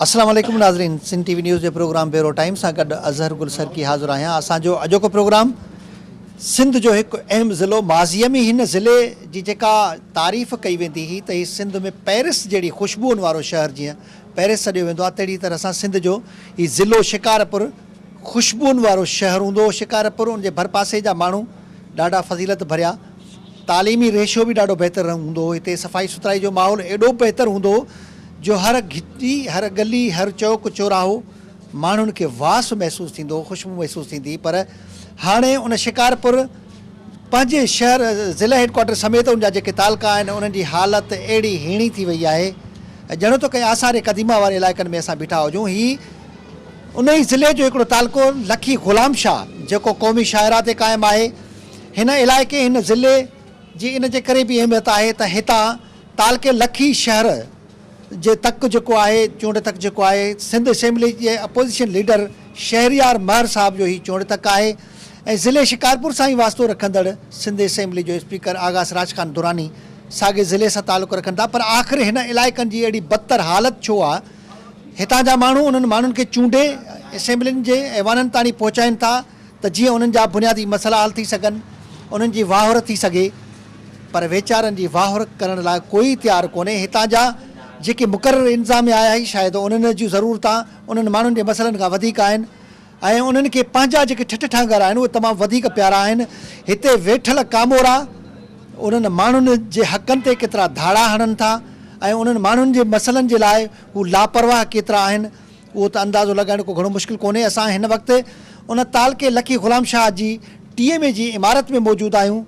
السلام عليڪم ناظرين سنڌ ٽي وي نيوز جي پروگرام بيورو ٽائيم سان گڏ اظهر گل سرڪي حاضر آهيان اسان جو اڄوڪو پروگرام سنڌ جو هڪ اهم ضلعو ماضيء ۾ هن ضلعي جي جيڪا تعريف ڪئي ويندي هئي ته هي سنڌ ۾ پيرس جهڙي خوشبوئن وارو شهر جيئن پيرس سڏيو ويندو آهي تهڙي طرح سان سنڌ جو هي ضلعو شڪارپور خوشبوئن وارو شهر هوندو هو. شڪارپور ان جي ڀرپاسي جا ماڻهو ڏاڍا فضيلت ڀريا. تعليمي ريشو به ڏاڍو بهتر هوندو هو. هتي صفائي سٿرائي جو ماحول ايڏو بهتر هوندو هو جو هر گهٽي، هر ڳلي، هر چوڪ چوراهو ماڻهن کي واس محسوس ٿيندو هو، خوشبو محسوس ٿيندي هئي پر هاڻي ان شڪارپور پنهنجي شهر ضلع هيڊ ڪوارٽر سميت ان جا جيڪي تعلقا آهن انهن جي حالت اهڙي هيڻي ٿي وئي آهي ڄڻ ته ڪنهن آثار قديمه واري علائقن ۾ اسان بيٺا هجون. هي انهيء ضلعي جو هڪڙو تعلقو لکي غلام شاهه جيڪو قومي شاهراهه تي قائم آهي. هن علائقي هن ضلعي جي ان جي ڪري به اهميت آهي ته هتان تعلقي لکي شهر جي تڪ جيڪو آهي چونڊ تڪ جيڪو آهي سنڌ اسيمبلي جي اپوزيشن ليڊر شهريار مهر صاحب جو هي چونڊ تڪ آهي ۽ ضلعي شڪارپور سان ئي واسطو رکندڙ سنڌ اسيمبلي جو اسپيڪر آغا سراج خان دراني ساڳئي ضلعي سان تعلق رکن ٿا پر آخر هن علائقن جي اهڙي بدتر حالت ڇو آهي هتان جا ماڻهو انهن ماڻهن کي چونڊي اسيمبلين جي ايوانن تاڻي پهچائين ٿا ته جيئن انهن جا بنيادي مسئلا حل ٿي سگهن، انهن جي واهر ٿي سگهي، پر ويچارن جي واهر ڪرڻ لاء ڪوئي تيار ڪونهي. هتان جا جيڪي مقرر انتظاميا آهي شايد انهن جون ضرورتان انهن ماڻهن جي مسئلن کان وڌيڪ آهن. ۽ انهن کي پنهنجا جيڪي ٺٺ ٺانگر آهن اهي تمام وڌيڪ پيارا آهن. هتي ويٺل ڪامورا انهن ماڻهن جي حقن تي ڪيترا ڌاڙا هڻن ٿا ۽ انهن ماڻهن جي مسئلن جي لاء هو لاپرواهه ڪيترا آهن اهو ته اندازو لڳائڻ ڪو گهڻو مشڪل ڪونهي. اسان هن وقت ان تعلقي لکي غلام شاهه جي ٽي ايم اي جي عمارت ۾ موجود آهيون.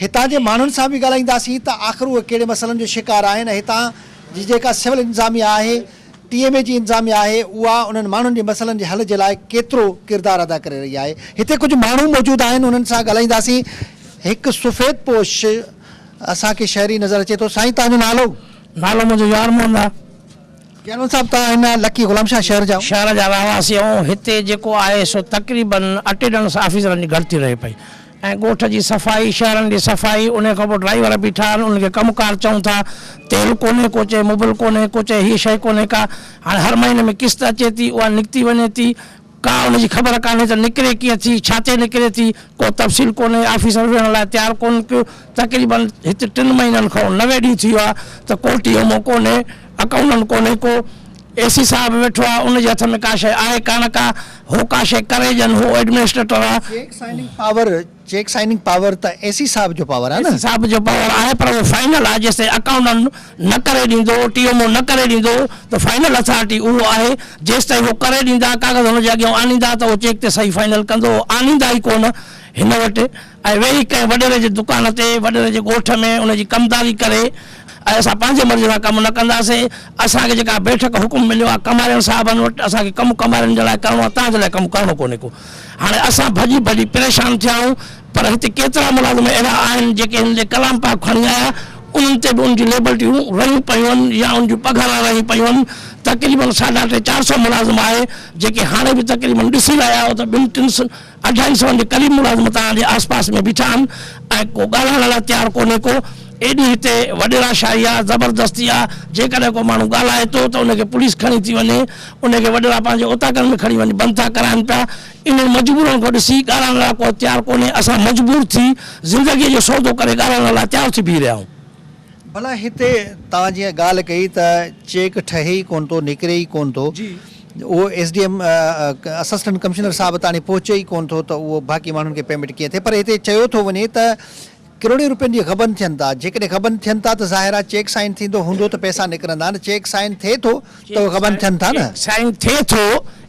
هتان جي ماڻهن سان به ڳالهائينداسين ته آخر اهي ڪهڙي مسئلن جو شڪار آهن ۽ هتان جي جيڪا سول انتظاميا آهي ٽي ايم اي جي انتظاميا آهي اها انهن ماڻهن جي مسئلن جي حل جي لاء ڪيترو ڪردار ادا ڪري رهي آهي. هتي ڪجهه ماڻهو موجود آهن انهن سان ڳالهائينداسين. هڪ سفيد پوش اسان کي شهري نظر اچي ٿو. سائين توهان جو نالو؟ نالو منهنجو يار محمد آهي. يار محمد صاحب توهان هن لڪي غلام شاهه شهر جا. شهر جا رهواسي آهيون. هتي جيڪو آهي سو تقريبن اٽينڊنس آفيسرن جي گهٽ ٿي رهي پئي. ۽ ڳوٺ جي صفائي، شهرن جي صفائي، انهي کان پوء ڊرائيور بيٺا آهن، انهن کي ڪم ڪار چئون ٿا، تيل ڪونهي ڪو چئي موبل ڪونهي ڪو چئي هيء شيء ڪونهي ڪا، هاڻي هر مهيني ۾ قسط اچي ٿي، اها نڪتي وڃي ٿي، ڪا ان جي خبر ڪانهي ته نڪري ڪيئن ٿي، ڇا تي نڪري ٿي، ڪو تفصيل ڪونهي، آفيسر ويهڻ لاء تيار ڪونهن ڪيو، تقريبن هت ٽن مهينن کان 90 ڏينهن ٿي ويو آهي ته ڪو ٽي ايم او ڪونهي، اڪائونٽنٽ ڪونهي ڪو، اي سي صاحب ويٺو آهي، ان جي هٿ ۾ ڪا شيء آهي ڪانه ڪا، هو ڪا شيء ڪري ڄن هو ايڊمنسٽريٽر آ. Cheque signing power, cheque signing power ته اي سي صاحب جو پاور آ نه. اي سي صاحب جو پاور آهي پر اهو فائنل آ جيستائين اڪائونٽنٽ نه ڪري ڏيندو، ٽي ايم او نه ڪري ڏيندو ته فائنل اٿارٽي اهو آهي، جيستائين هو ڪري ڏيندا ڪاغذ هن جي اڳيان آڻيندا ته اهو چيڪ تي صحيح فائنل ڪندو، هو آڻيندا ئي ڪونه هن وٽ. ۽ ويهي ڪنهن وڏيري جي دڪان تي، وڏيري جي ڳوٺ ۾ ان جي ڪمداري ڪري ۽ اسان پنهنجي مرضي سان ڪم نه ڪنداسين. اسان کي جيڪا بيٺڪ حڪم مليو آهي ڪمارين صاحبن وٽ، اسان کي ڪم ڪمارين جي لاء ڪرڻو آهي، توهان جي لاء ڪم ڪرڻو ڪونهي ڪو. هاڻي اسان ڀڄي ڀڄي پريشان ٿيا آهيون، پر هتي ڪيترا ملازم اهڙا آهن جيڪي هن ڏي ڪلام پاڪ کڻي آيا، انهن تي به ان جون ليبلٽيون رهيون پيون آهن يا ان جون پگهاران رهيون پيون آهن. تقريبن ساڍا ٽي چار سئو ملازم آهي، جيڪي هاڻي به تقريبن ڏسي رهيا آهيو ته ٻن ٽن اڍائي سون جي قريب ملازم توهان جي آس پاس ۾ بيٺا آهن ۽ ڪو ڳالهائڻ لاء تيار ڪونهي ڪو. ايڏي هتي وڏيرا شاهي آ، زبردستي آ، جيڪڏهن ڪو ماڻهو ڳالهائي ٿو ته ان کي پوليس کڻي ٿي وڃي، ان کي وڏيرا پنهنجي اوطاقن ۾ کڻي وڃي بند ٿا ڪرائن پيا. انهن مجبورن کان ڏسي ڳالهائڻ لاء ڪو تيار ڪونهي. اسان مجبور ٿي زندگيء جو سودو ڪري ڳالهائڻ لاء تيار ٿي بيهي رهيا آهيون. ڀلا هتي توهان جيئن ڳالهه ڪئي ته چيڪ ٺهي ئي ڪونه ٿو، نڪري ئي ڪونه ٿو، اهو S D M assistant commissioner صاحب تاڻي پهچي ئي ڪونه ٿو ته اهو باقي ماڻهن کي پيمينٽ ڪيئن ٿئي پر هتي چيو ٿو وڃي ته ڪروڙين روپين جي غبن ٿين ٿا، جيڪڏهن غبن ٿين ٿا ته ظاهر آهي چيڪ سائن ٿيندو هوندو ته پئسا نڪرندا نه، چيڪ سائن ٿئي ٿو ته اهي غبن ٿين ٿا نه. چيڪ سائن ٿئي ٿو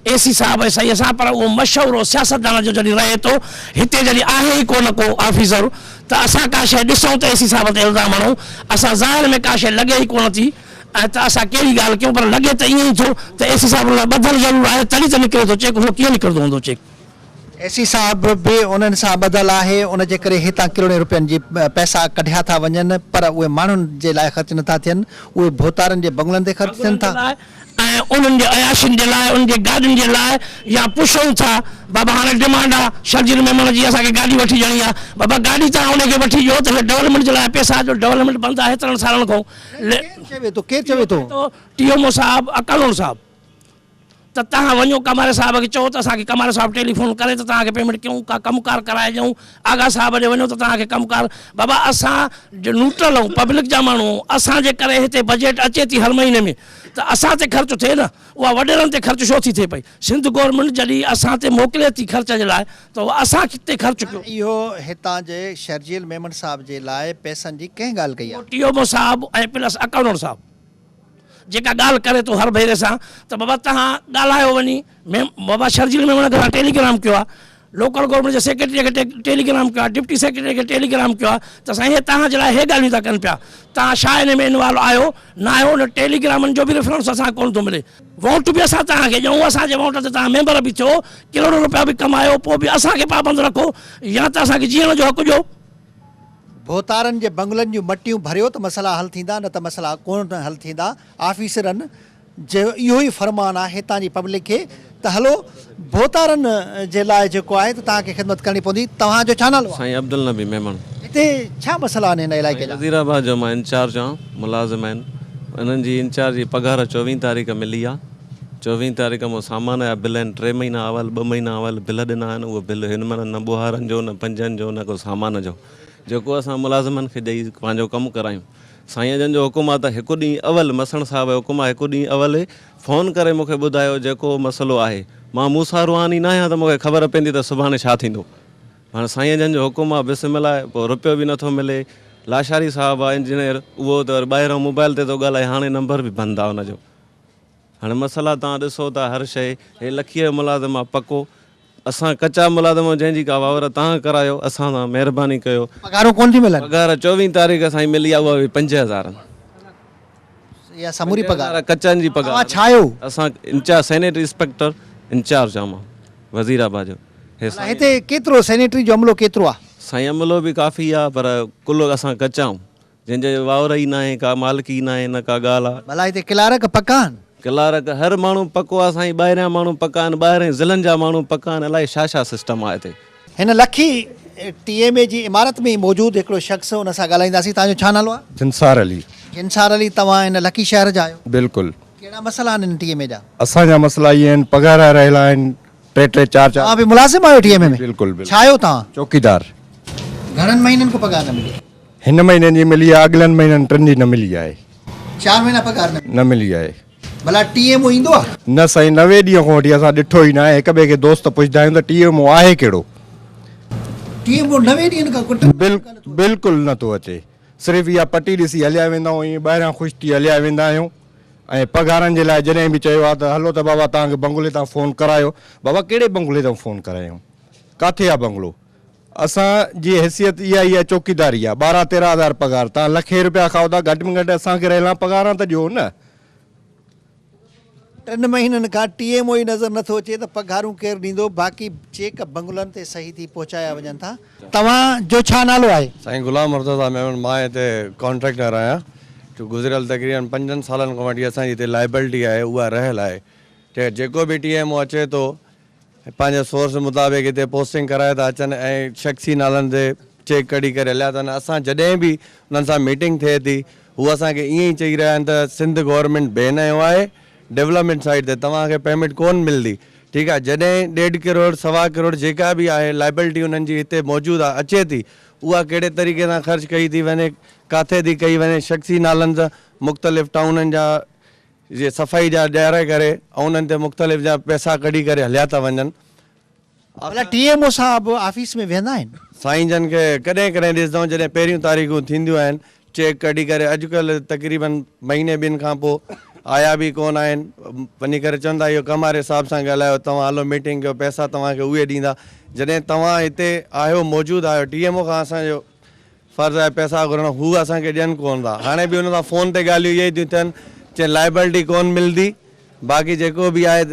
اي سي صاحب ۽ صحيح سان پر اهو مشورو سياستدان جو جڏهن رهي ٿو هتي جڏهن آهي ئي ڪونه ڪو آفيسر ته اسان ڪا شيء ڏسون ته اي سي صاحب تي الزام هڻون، اسان ظاهر ۾ ڪا شيء لڳي ئي ڪونه ٿي ۽ ته اسان ڪهڙي ڳالهه ڪيون پر لڳي ته ائين ئي ٿو ته اي سي صاحب ان لاء ٻڌل ضرور آهي تڏهن ته نڪري ٿو چيڪ هونء ڪيئن نڪرندو هوندو چيڪ. اي سي صاحب به انهن سان ٻڌل آهي ان جي ڪري هتان ڪروڙين روپين جي پئسا ڪڍيا ٿا وڃن پر اهي ماڻهن جي لاء خرچ نٿا ٿين اهي ڀوتارن جي بنگلن تي خرچ ٿين ٿا. ۽ انهن جي عياشين جي لاء، انهن جي گاڏين جي لاء يا پڇون ٿا بابا هاڻي ڊمانڊ آ شرجيل ميمڻ جي اسان کي گاڏي وٺي ڏيڻي آ بابا گاڏي توهان انهي کي وٺي ڏيو ته هي ڊولپمينٽ جي لاء پيسا جو ڊولپمينٽ بند آ هيترن سالن کان ڪير چوي ٿو ڪير چوي ٿو. ٽي ايم او صاحب اڪالوڻ صاحب. ته توهان وڃو ڪماري صاحب کي چئو ته اسان کي ڪماري صاحب ٽيليفون ڪري ته توهان کي پيمينٽ ڪيون ڪا ڪم ڪار ڪرائي ڏيون آغا صاحب ڏي وڃو ته توهان کي ڪم ڪار بابا اسان جو نيوٽرل آهيون پبلڪ جا ماڻهو آهيون اسان جي ڪري هتي بجيٽ اچي ٿي هر مهيني ۾ ته اسان تي خرچ ٿئي نه اها وڏيرن تي خرچ ڇو ٿي ٿئي پئي سنڌ گورنمينٽ جڏهن اسان تي موڪلي ٿي خرچ جي لاء ته اها اسان تي خرچ ڪيو. اهو هتان جي شرجيل ميمڻ صاحب جي لاء پئسن جي ڪنهن ڳالهه ڪئي آهي؟ ٽي ايم او صاحب ۽ پلس اڪائونٽنٽ صاحب. جيڪا ڳالهه ڪري ٿو هر ڀيري سان ته بابا توهان ڳالهايو وڃي ميم بابا شرجيل ميمڻ کي اسان ٽيليگرام ڪيو آهي لوڪل گورنمينٽ جي سيڪريٽري کي ٽيليگرام ڪيو آهي ڊپٽي سيڪريٽري کي ٽيليگرام ڪيو آهي ته سائين هي توهان جي لاء هي ڳالهيون ٿا ڪن پيا توهان ڇا ان ۾ انوالو آهيو نه آهيو ان ٽيليگرامن جو به ريفرنس اسان کي ڪونه ٿو ملي ووٽ به اسان توهان کي ڏيون اسان جي ووٽ تي توهان ميمبر به ٿيو ڪروڙين روپيا به ڪمايو پوء به اسان کي پابند رکو يا ته اسان کي جيئڻ جو حق ڏيو. ڀوتارن جي بنگلن جون مٽيون ڀريو ته مسئلا حل ٿيندا نه ته مسئلا ڪونه حل ٿيندا آفيسرن جو اهو ئي فرمان آهي هتان جي پبلڪ کي ته هلو ڀوتارن جي لاء جيڪو آهي ته توهان کي خدمت ڪرڻي پوندي توهان جو ڇا نالو آهي؟ سائين عبدالنبي ميمڻ. هتي ڇا مسئلا آهن هن علائقي سائين جا؟ وزير آباد جو مان انچارج آهيان ملازم آهن انهن جي انچارج جي پگهار چوويهه تاريخ ملي آهي چوويهه تاريخ مون سامان جا بل آهن ٽي مهينا اول ٻه مهينا اول بل ڏنا آهن اهي بل هن مهل نه ٻوهارن جو نه پنجن جو نه ڪو سامان جو جيڪو اسان ملازمن کي ڏئي پنهنجو ڪم ڪرايون سائين جن جو حڪم آهي ته هڪ ڏينهن اول مسڻ صاحب جو حڪم آهي هڪ ڏينهن اول فون ڪري مون کي ٻڌايو جيڪو مسئلو آهي مان موسيٰ روحاني نه آهيان ته مون کي خبر پوندي ته سڀاڻي ڇا ٿيندو هاڻي سائين جن جو حڪم آهي بسم الله پوء رپيو به نٿو ملي لاشاري صاحب آهي انجنيئر اهو ته ٻاهران موبائل تي ٿو ڳالهائي هاڻي نمبر به بند آهي ان جو هاڻي مسئلا توهان ڏسو ٿا هر شيء هي لکيء جو ملازم آ پڪو اسان ڪچا ملازم آهيون جنهن جي ڪا واور توهان ڪرايو اسان سان مهرباني ڪيو. پگهارون ڪونه ٿيون ملن. پگهار چوويهه تاريخ سائين ملي آ اها به 5000. اها سموري پگهار. 5000 ڪچن جي پگهار. توهان ڇا آهيو؟ اسان انچارج سينيٽري انسپيڪٽر انچارج آهيان مان وزير آباد جو. هي سائين. هتي ڪيترو سينيٽري جو عملو ڪيترو آ؟ سائين عملو به ڪافي آ پر ڪل اسان ڪچا آهيون. جنهن جي واور ئي ناهي، ڪا مالڪي ناهي نه ڪا ڳالهه آ. ڀلا هتي ڪلارڪ پڪا آهن؟ ڪلارڪ هر ماڻهو پڪو آ سائين، ٻاهريان ماڻهو پڪا آهن، ٻاهرين ضلعن جا ماڻهو پڪا آهن، الائي ڇا ڇا سسٽم آ هتي. هن لکي ٽي ايم اي جي عمارت ۾ ئي موجود هڪڙو شخص ان سان ڳالهائينداسين توهان جو ڇا نالو آ؟ جنسار علي. جنسار علي توهان هن لکي شهر جا آهيو؟ بلڪل. ڪهڙا مسئلا آهن هن ٽي ايم اي جا؟ اسان جا مسئلا اهي آهن پگهار رهيل آهن ٽي ٽي چار چار. توهان به ملازم آهيو ٽي ايم اي ۾؟ بلڪل بلڪل. ڇا آهيو توهان؟ چوڪيدار. گهڻن مهينن کان پگهار نه ملي؟ هن مهيني جي ملي آهي اڳلن مهينن ٽن جي نه ملي آهي. چار مهينا پگهار نه. نه ملي آهي. ڀلا ٽي ايم او ايندو آهي؟ نه سائين 90 ڏينهن کان وٺي اسان ڏٺو ئي ناهي هڪ ٻئي کي دوست پڇدا آهيون ته ٽي ايم او آهي ڪهڙو؟ ٽي ايم او 90 ڏينهن کان ڪٽ بلڪل نه ٿو اچي صرف اها پٽي ڏسي هليا ويندا آهيون ائين ٻاهريان خوش ٿي هليا ويندا آهيون ۽ پگهارن جي لاء جڏهن به چيو آهي ته هلو ته بابا توهان کي بنگلي تان فون ڪرايو بابا ڪهڙي بنگلي تان فون ڪرايون ڪاٿي آهي بنگلو اسان جي حيثيت اها ئي آهي چوڪيداري آهي ٻارهن تيرهن هزار پگهار توهان لکين رپيا کائو ٿا گهٽ ۾ گهٽ اسان کي رهيلان پگهاران ته ڏيو نه. ٽن مهينن کان ٽي ايم او ئي نظر نٿو اچي ته پگهارون ڪير ڏيندو باقي چيڪ بنگلن تي صحيح ٿي پهچايا وڃن ٿا. توهان جو ڇا نالو آهي؟ سائين غلام مرتضيٰ ميمڻ مان هتي ڪانٽريڪٽر آهيان جو گذريل تقريبن پنجن سالن کان وٺي اسان جي هتي لائبلٽي آهي اها رهيل آهي جيڪو به ٽي ايم او اچي ٿو پنهنجي سورس مطابق هتي پوسٽنگ ڪرائي ٿا اچن ۽ شخصي نالن تي چيڪ ڪڍي ڪري هليا ٿا وڃن اسان جڏهن به انهن سان ميٽنگ ٿئي ٿي هو اسان کي ائين ئي چئي رهيا آهن ته سنڌ گورنمينٽ بين هنيو آهي ڊولپمينٽ سائيڊ تي توهان کي پيمينٽ ڪون ملندي ٺيڪ آهي جڏهن ڏيڍ ڪروڙ سوا ڪروڙ جيڪا به آهي لائبلٽي انهن جي هتي موجود آهي اچي ٿي اها ڪهڙي طريقي سان خرچ ڪئي ٿي وڃي ڪاٿي ٿي ڪئي وڃي شخصي نالن سان مختلف ٽائونن جا جي صفائي جا ڏياري ڪري ۽ انهن تي مختلف جا پئسا ڪڍي ڪري هليا ٿا وڃن. ڀلا ٽي ايم او صاحب آفيس ۾ ويهندا آهن؟ سائين جن کي ڪڏهن ڪڏهن ڏسندا آهيون جڏهن پهريون تاريخون ٿينديون آهن چيڪ ڪڍي ڪري اڄڪلهه تقريبن مهيني ٻن کان پوء آيا به ڪونه آهن وڃي ڪري چون ٿا اهو ڪماري صاحب سان ڳالهايو توهان هلو ميٽنگ ڪيو پئسا توهان کي اهي ڏيندا جڏهن توهان هتي آهيو موجود آهيو ٽي ايم او کان اسان جو فرض آهي پئسا گهرڻ هو اسان کي ڏين ڪون ٿا هاڻي به ان سان فون تي ڳالهيون اهي ئي ٿيون ٿين چين لائبلٽي ڪون ملدي باقي جيڪو به آهي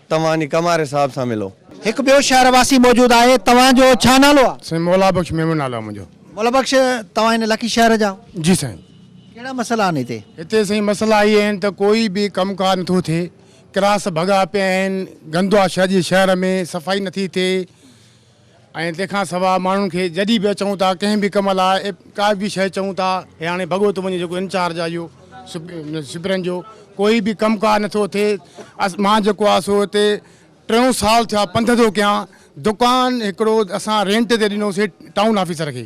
توهان وڃي ڪماري صاحب سان ملو. هڪ ٻيو شهر واسي موجود آهي توهان جو ڇا نالو آهي؟ سائين مولا بخش ميمڻ نالو آهي منهنجو. مولا بخش توهان هن لکي شهر جا آهيو؟ جي سائين. ڪهڙا مسئلا آهن هتي؟ هتي سائين مسئلا اهي آهن ته ڪوئي به ڪم ڪار نٿو ٿئي ڪراس ڀڳا پيا آهن گندو آهي سڄي شهر ۾ صفائي نٿي ٿئي ۽ تنهن کان سواء ماڻهن کي جڏهن به اچون ٿا ڪنهن به ڪم لاء ڪا به شيء چئون ٿا هي هاڻي ڀڳو ٿو وڃي جيڪو انچارج آهي اهو سپرن جو ڪوئي به ڪم ڪار نٿو ٿئي. مان جيڪو آ سو هتي ٽيون سال ٿيا پنڌ ٿو ڪيان. دڪان هڪڙو اسان رينٽ تي ڏنوسي ٽائون آفيسر کي،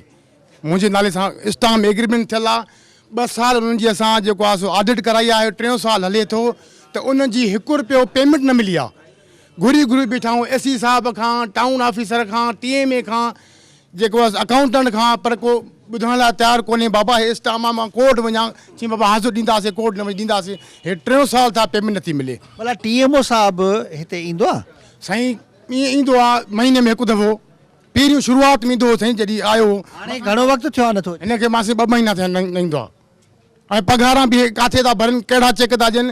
منهنجي نالي سان اسٽامپ ايگريمينٽ ٿيل آ. 2 سال انهن جي اسان جيڪو آ سو آڊٽ ڪرائي آهي، ٽيون سال هلي ٿو ته انهن جي هڪ رپيو پيمينٽ نه ملي آ. گهري گهري بيٺا آهيون اي سي صاحب کان، ٽائون آفيسر کان، ٽي ايم اي کان، جيڪو آ اڪائونٽنٽ کان، پر ڪو ٻڌڻ لاء تيار ڪونهي. بابا هي اسٽامپ آ، مان ڪورٽ وڃان، چيائين بابا حاضر ڏينداسين، ڪورٽ نه وڃ ڏينداسين. هي ٽيون سال ٿيا پيمينٽ نٿي ملي. ڀلا ٽي ايم او صاحب هتي ايندو آ؟ سائين ائين ايندو آ مهيني ۾ هڪ دفعو. پهريون شروعات ۾ ايندو هو سائين جڏهن آيو هو. هاڻي گهڻو وقت ٿيو آ نٿو اچي؟ هن کي مان سائين 2 مهينا ٿيا آهن نه ايندو آ. ۽ پگهاران به ڪاٿي ٿا ڀرن، ڪهڙا چيڪ ٿا ڏين،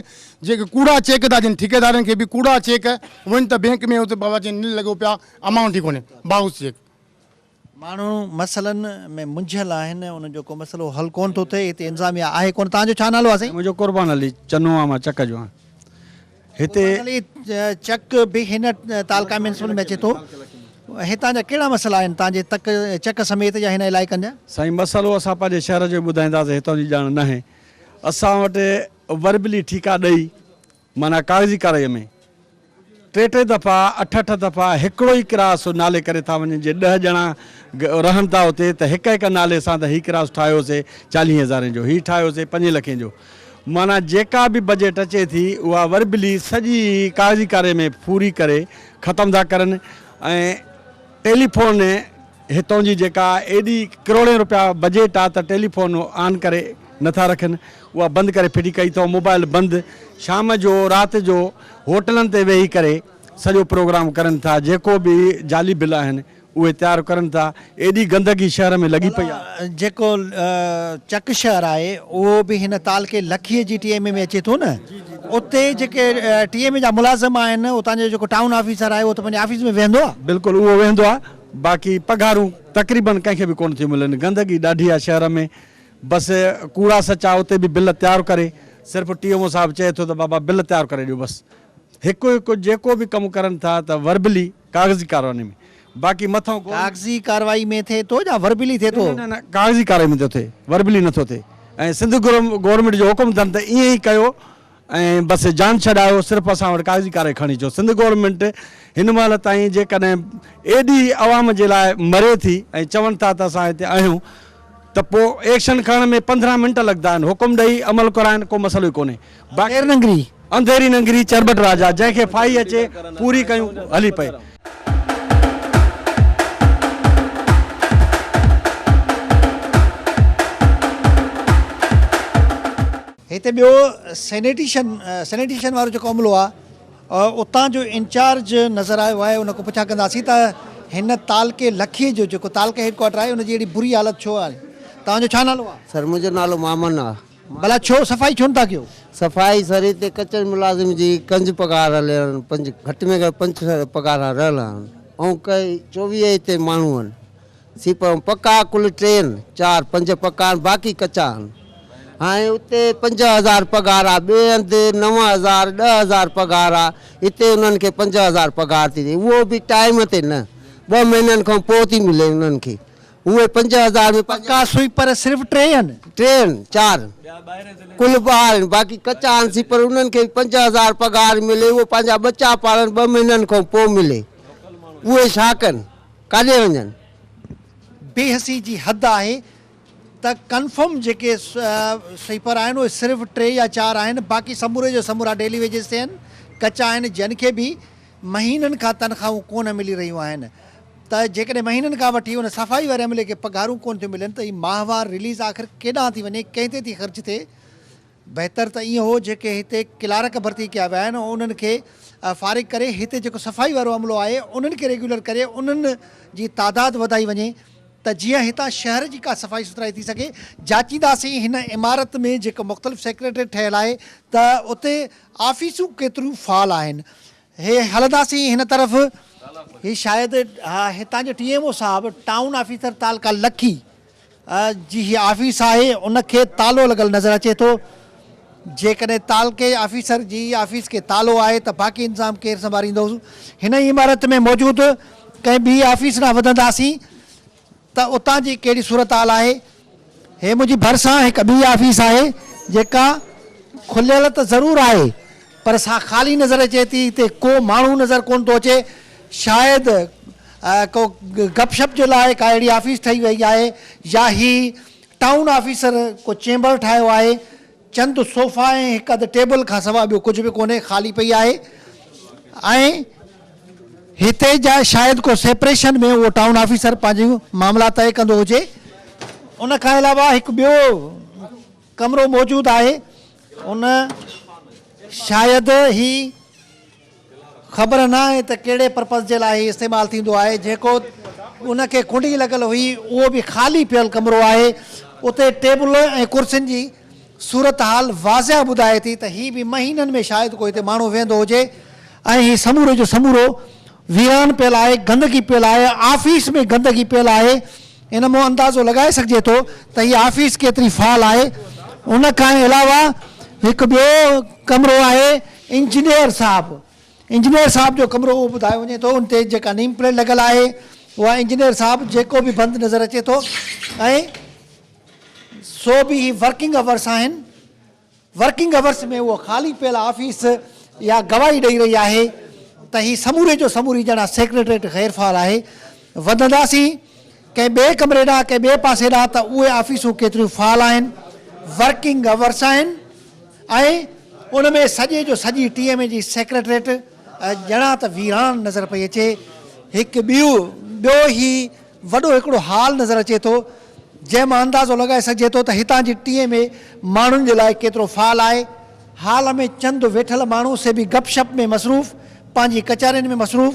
جيڪي ڪوڙا چيڪ ٿا ڏين ٺيڪيدارن کي به ڪوڙا چيڪ، وڃ ته بينڪ ۾ اتي بابا چين نل لڳو پيا امائونٽ ئي ڪونهي، باؤنس چيڪ. ماڻهو مسئلن ۾ منجهيل آهن، انهن جو ڪو مسئلو حل ڪونه ٿو ٿئي، هتي انتظاميا آهي ڪونه. توهان جو ڇا نالو آهي سائين؟ منهنجو قربان علي چنو آهي، مان چڪ جو آهيان. هتي. قربان علي چڪ به هن تعلقه ميونسپل ۾ اچي ٿو. هتان جا ڪهڙا مسئلا آهن توهان جي تڪ چڪ سميت يا هن علائقن جا؟ سائين مسئلو اسان پنهنجي شهر جو ٻڌائينداسين هتان جي ڄاڻ ناهي. اسان وٽ وربلي ٺيڪا ڏئي معنيٰ ڪاغذي ڪارائي ۾ ٽي ٽي دفعا اٺ اٺ دفعا هڪڙو ئي ڪراس نالي ڪري ٿا وڃن جي 10 ڄڻا رهن ٿا اتي ته هڪ هڪ نالي سان ته هي ڪراس ٺاهيوسي 40 هزارين جو هي ٺاهيوسي 5 لکين جو معنيٰ جيڪا به بجيٽ اچي ٿي اها وربلي سڄي ڪاغذي ڪاري ۾ پوري ڪري ختم ٿا ڪرن ۽ ٽيليفون هتون جي جيڪا ايڏي ڪروڙين روپيا بجيٽ آ ته ٽيليفون آن ڪري نٿا رکن اها بند ڪري ڦٽي ڪئي اٿئون موبائل بند شام جو رات جو هوٽلن تي ويهي ڪري سڄو پروگرام ڪرن ٿا جيڪو به جعلي بل آهن اهي تيار ڪرن ٿا، ايڏي گندگي شهر ۾ لڳي پئي آهي. جيڪو چڪ شهر آهي اهو به هن تعلقي لکيء جي ٽي ايم اي ۾ اچي ٿو نه، اتي جيڪي ٽي ايم اي جا ملازم آهن اتان جو جيڪو ٽائون آفيسر آهي اهو ته پنهنجي آفيس ۾ ويهندو آهي. بلڪل اهو ويهندو آهي، باقي پگهارون تقريبن ڪنهن کي به ڪونه ٿيون ملن، گندگي ڏاڍي آهي شهر ۾، بس ڪوڙا سچا اتي به بل تيار ڪري صرف ٽي ايم او صاحب چئي ٿو ته بابا بل تيار ڪري ڏيو بس هڪ هڪ جيڪو به ڪم ڪرن ٿا ته وربلي ڪاغذي ڪارروائي ۾ باقي مٿئون گورنمينٽ. ڪاغذي ڪارروائي ۾ ٿئي ٿو يا وربلي ٿئي ٿو؟ نه نه ڪاغذي ڪارروائي ۾ ٿو ٿئي وربلي نٿو ٿئي ۽ سنڌ گورنمينٽ جو حڪم اٿن ته ائين ئي ڪيو ۽ بس جان ڇڏايو صرف اسان وٽ ڪاغذي ڪارروائي کڻي اچو سنڌ گورنمينٽ هن مهل تائين جيڪڏهن ايڏي عوام جي لاء مري ٿي ۽ چون ٿا ته اسان هتي آهيون ته پوء ايڪشن کڻڻ ۾ 15 منٽ لڳندا آهن حڪم ڏئي عمل ڪرائن ڪو مسئلو ئي ڪونهي باقي انڌير ننگري. انڌيري ننگري چرٻٽ راجا جنهن کي ڦاهي اچي پوري ڪيون هلي پئي. هتي ٻيو سينيٽيشن سينيٽيشن وارو جيڪو عملو آ اتان جو انچارج نظر آيو آهي ان کان پڇا ڪنداسين ته هن تعلقي لکي جو جيڪو تعلقي هيڊ ڪوارٽر آهي ان جي اهڙي بري حالت ڇو آهي توهان جو ڇا نالو آ؟ سر منهنجو نالو مامن آ. ڀلا ڇو صفائي ڇو نٿا ڪيو؟ صفائي سر هتي ڪچن ملازم جي ڪنج پگهار هليل آهن پنج گهٽ ۾ گهٽ 500 پگهار رهيل آهن ۽ ڪئي 24 هتي ماڻهو آهن سي پر پڪا ڪل ٽي آهن چار پنج پڪا آهن باقي ڪچا آهن هاڻي اتي 5000 پگهار آهي ٻئي هنڌ 9000 10000 پگهار آهي هتي انهن کي 5000 پگهار ٿي ٿئي اهو به ٽائيم تي نه 2 مهينن کان پوء ٿي ملي انهن کي اهي 5000 ۾ پڪا سوئيپر صرف ٽي آهن. ٽي آهن چار ڪل ٻاهر آهن باقي ڪچا آهن سي پر انهن کي به 5000 پگهار ملي اهو پنهنجا ٻچا پالن 2 مهينن کان پوء ملي اهي ڇا ڪن ڪاڏي وڃن. بي حسي جي حد آهي ته ڪنفرم جيڪي سوئيپر آهن اهي صرف ٽي يا چار آهن باقي سموري جو سمورا ڊيلي ويجز تي آهن ڪچا آهن جن کي به مهينن کان تنخواهون ڪونه ملي رهيون آهن ته جيڪڏهن مهينن کان وٺي ان صفائي واري عملي کي پگهارون ڪونه ٿيون ملن ته هي ماهوار رليز آخر ڪيڏانهن ٿي وڃي ڪنهن تي ٿي خرچ ٿئي بهتر ته ائين هو جيڪي هتي ڪلارڪ ڀرتي ڪيا ويا آهن انهن کي فارغ ڪري هتي جيڪو صفائي وارو عملو آهي انهن کي ريگيولر ڪري انهن جي تعداد وڌائي وڃي ته جيئن هتان شهر جي ڪا صفائي سٿرائي ٿي سگهي جاچينداسين هن عمارت ۾ جيڪو مختلف سيڪريٽريٽ ٺهيل آهي ته اتي آفيسون ڪيتريون فعال آهن هي هلنداسين هن طرف هي شايد هتان جو ٽي ايم او صاحب ٽائون آفيسر تعلقه لکي جي هي آفيس آهي ان کي تالو لڳل نظر اچي ٿو جيڪڏهن تعلقي آفيسر جي آفيس کي تالو آهي ته باقي انتظام ڪير سنڀاريندو هن ئي عمارت ۾ موجود ڪنهن ٻي آفيس ڏانهن وڌنداسين ته اتان جي ڪهڙي صورتحال آهي. هي منهنجي ڀرسان هڪ ٻي آفيس آهي جيڪا کليل ته ضرور آهي پر سا خالي نظر اچي ٿي، هتي ڪو ماڻهو نظر ڪونه ٿو اچي، شايد ڪو گپ شپ جي لاء ڪا اهڙي آفيس ٺهي وئي آهي يا هي ٽائون آفيسر ڪو چيمبر ٺاهيو آهي، چند صوفا ۽ هڪ اڌ ٽيبل کان سواء ٻيو ڪجهه به ڪونهي، خالي پئي آهي ۽ هتي جا شايد ڪو سيپريشن ۾ اهو ٽائون آفيسر پنهنجون معاملا طئي ڪندو هجي. ان کان علاوه هڪ ٻيو ڪمرو موجود آهي ان شايد هي خبر نه آهي ته ڪهڙي پرپز جي لاء هي استعمال ٿيندو آهي جيڪو ان کي ڪنڊي لڳل هئي اهو به خالي پيل ڪمرو آهي اتي ٽيبل ۽ ڪرسين جي صورتحال واضح ٻڌائي ٿي ته هي به مهينن ۾ شايد ڪو هتي ماڻهو ويهندو هجي ۽ هي سموري جو سمورو ويران پيل آهي گندگي پيل آهي آفيس ۾ گندگي پيل آهي ان مون اندازو لڳائي سگهجي ٿو ته هي آفيس ڪيتري فعال آهي. ان کان علاوه هڪ ٻيو ڪمرو آهي انجنيئر صاحب انجنيئر صاحب جو ڪمرو اهو ٻڌايو وڃي ٿو ان تي جيڪا نيم پليٽ لڳل آهي اها انجنيئر صاحب جيڪو به بند نظر اچي ٿو ۽ سو به هي ورڪنگ اورس آهن. ورڪنگ اورس ۾ اهو خالي پيل آفيس اها گواهي ڏئي رهي آهي ته هي سموري جو سموري ڄڻا سيڪريٽريٽ غير فعال آهي. وڌنداسين ڪنهن ٻئي ڪمري ڏانهن ڪنهن ٻئي پاسي ڏانهن ته اهي آفيسون ڪيتريون فعال آهن، ورڪنگ اورس آهن ۽ ان ۾ سڄي جو سڄي ٽي ايم اي جي سيڪريٽريٽ ڄڻا ته ويران نظر پئي اچي. هڪ ٻيو ٻيو هي وڏو هڪڙو هال نظر اچي ٿو، جنهن مان اندازو لڳائي سگهجي ٿو ته هتان جي ٽي ايم اي ماڻهن جي لاء ڪيترو فعال آهي. هال ۾ چند ويٺل ماڻهو سي به گپ شپ ۾ مصروف، پنهنجي ڪچهرين ۾ مصروف،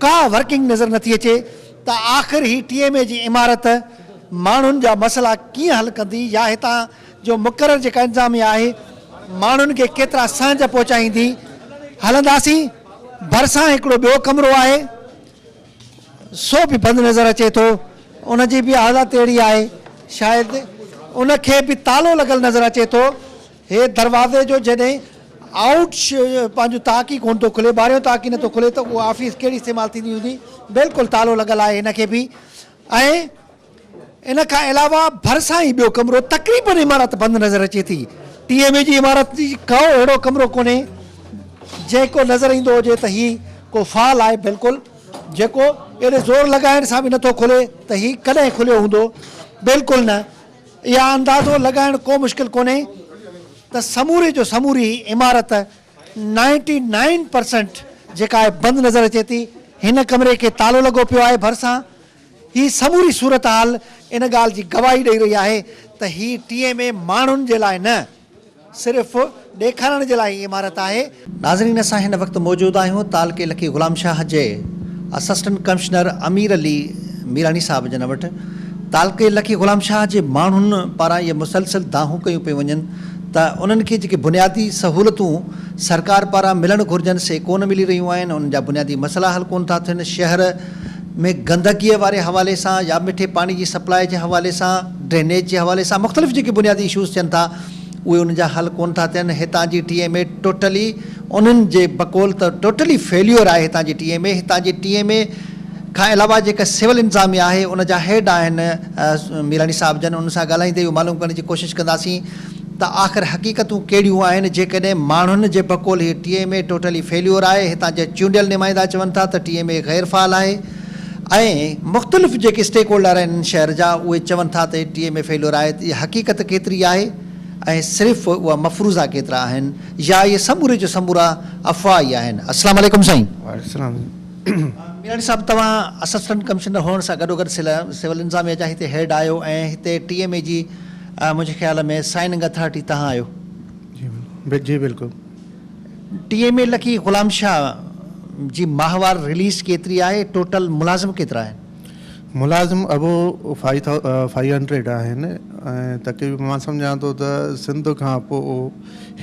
ڪا ورڪنگ نظر نٿي اچي ته آخر هي ٽي ايم اي جي عمارت ماڻهن جا مسئلا ڪيئن حل ڪندي يا هتان جو مقرر جيڪا انتظاميا آهي ماڻهن کي ڪيترا سهنج پهچائيندي. هلنداسين ڀرسان هڪڙو ٻيو ڪمرو آهي. سو به بند نظر اچي ٿو. ان جي به حالت اهڙي آهي. شايد ان کي به تالو لڳل نظر اچي ٿو. هي دروازي جو جڏهن آئوٽ پنهنجو تاڪ ئي ڪونه ٿو کلي، ٻاهريون تاڪ ئي نٿو کلي ته اها آفيس ڪهڙي استعمال ٿيندي هوندي. بلڪل تالو لڳل آهي هن کي به ۽ ان کان علاوه ڀرسان ئي ٻيو ڪمرو تقريبن عمارت بند نظر اچي ٿي. ٽي ايم اي جي عمارت جي ڪو اهڙو ڪمرو ڪونهي جيڪو نظر ايندو هجي ته هي ڪو فعال آهي بلڪل جيڪو ايڏي زور لڳائڻ سان به نٿو کلي ته هي ڪڏهن کليو هوندو بلڪل نه اها اندازو لڳائڻ ڪو مشڪل ڪونهي ته سموري جو سموري عمارت نائنٽي نائن پرسنٽ جيڪا آهي بند نظر اچي ٿي هن ڪمري کي تالو لڳو پيو آهي ڀرسان هي سموري صورتحال ان ڳالهه جي گواهي ڏئي رهي آهي ته هي ٽي ايم اي ماڻهن جي لاء نه صرف ڏيکارڻ جي لاء هي عمارت آهي. ناظرين اسان هن وقت موجود آهيون تعلقي لکي غلام شاهه جي اسسٽنٽ ڪمشنر امير علي ميراڻي صاحب جن وٽ. تعلقي لکي غلام شاهه جي ماڻهن پاران اهي مسلسل دانهون ڪيون پيون وڃن ته انهن کي جيڪي بنيادي سهولتون سرڪار پاران ملڻ گهرجن سي ڪونه ملي رهيون آهن انهن جا بنيادي مسئلا حل ڪونه ٿا ٿين شهر ۾ گندگيء واري حوالي سان يا مٺي پاڻي جي سپلاء جي حوالي سان ڊرينيج جي حوالي سان مختلف جيڪي بنيادي اشوز ٿين ٿا اهي انهن جا حل ڪونه ٿا ٿين هتان جي ٽي ايم اي ٽوٽلي انهن جي بقول ته ٽوٽلي فيليور آهي هتان جي ٽي ايم اي هتان جي ٽي ايم اي کان علاوه جيڪا سول انتظاميا آهي ان جا هيڊ آهن ميراڻي صاحب جن انهن سان ڳالهائيندي اهو معلوم ڪرڻ جي ڪوشش ڪنداسين ته آخر حقيقتون ڪهڙيون آهن جيڪڏهن ماڻهن جي بقول هي T M A totally failure آهي هتان جا چونڊيل نمائندا چون ٿا ته ٽي ايم اي غير فعال آهي ۽ مختلف جيڪي اسٽيڪ هولڊر آهن شهر جا اهي چون ٿا ته ٽي ايم اي فيليور آهي ته اها حقيقت ڪيتري آهي ۽ صرف اها مفروضا ڪيترا آهن يا اهي سموري جو سمورا افواهه ئي آهن السلام عليڪم سائين. وعليڪم السلام. ميراڻي صاحب توهان اسسٽنٽ ڪمشنر هئڻ سان گڏوگڏ سول انتظاميه جا هتي هيڊ آهيو ۽ هتي ٽي ايم اي جي منهنجي خيال ۾ سائننگ اٿارٽي توهان آهيو. جي بلڪل. T M A Lakki Ghulam Shah جي ماهوار رليز ڪيتري آهي ٽوٽل ملازم ڪيترا آهن؟ ملازم ابو فائيو هنڊريڊ آهن ۽ تقريبن مان سمجهان ٿو ته سنڌ کان پوء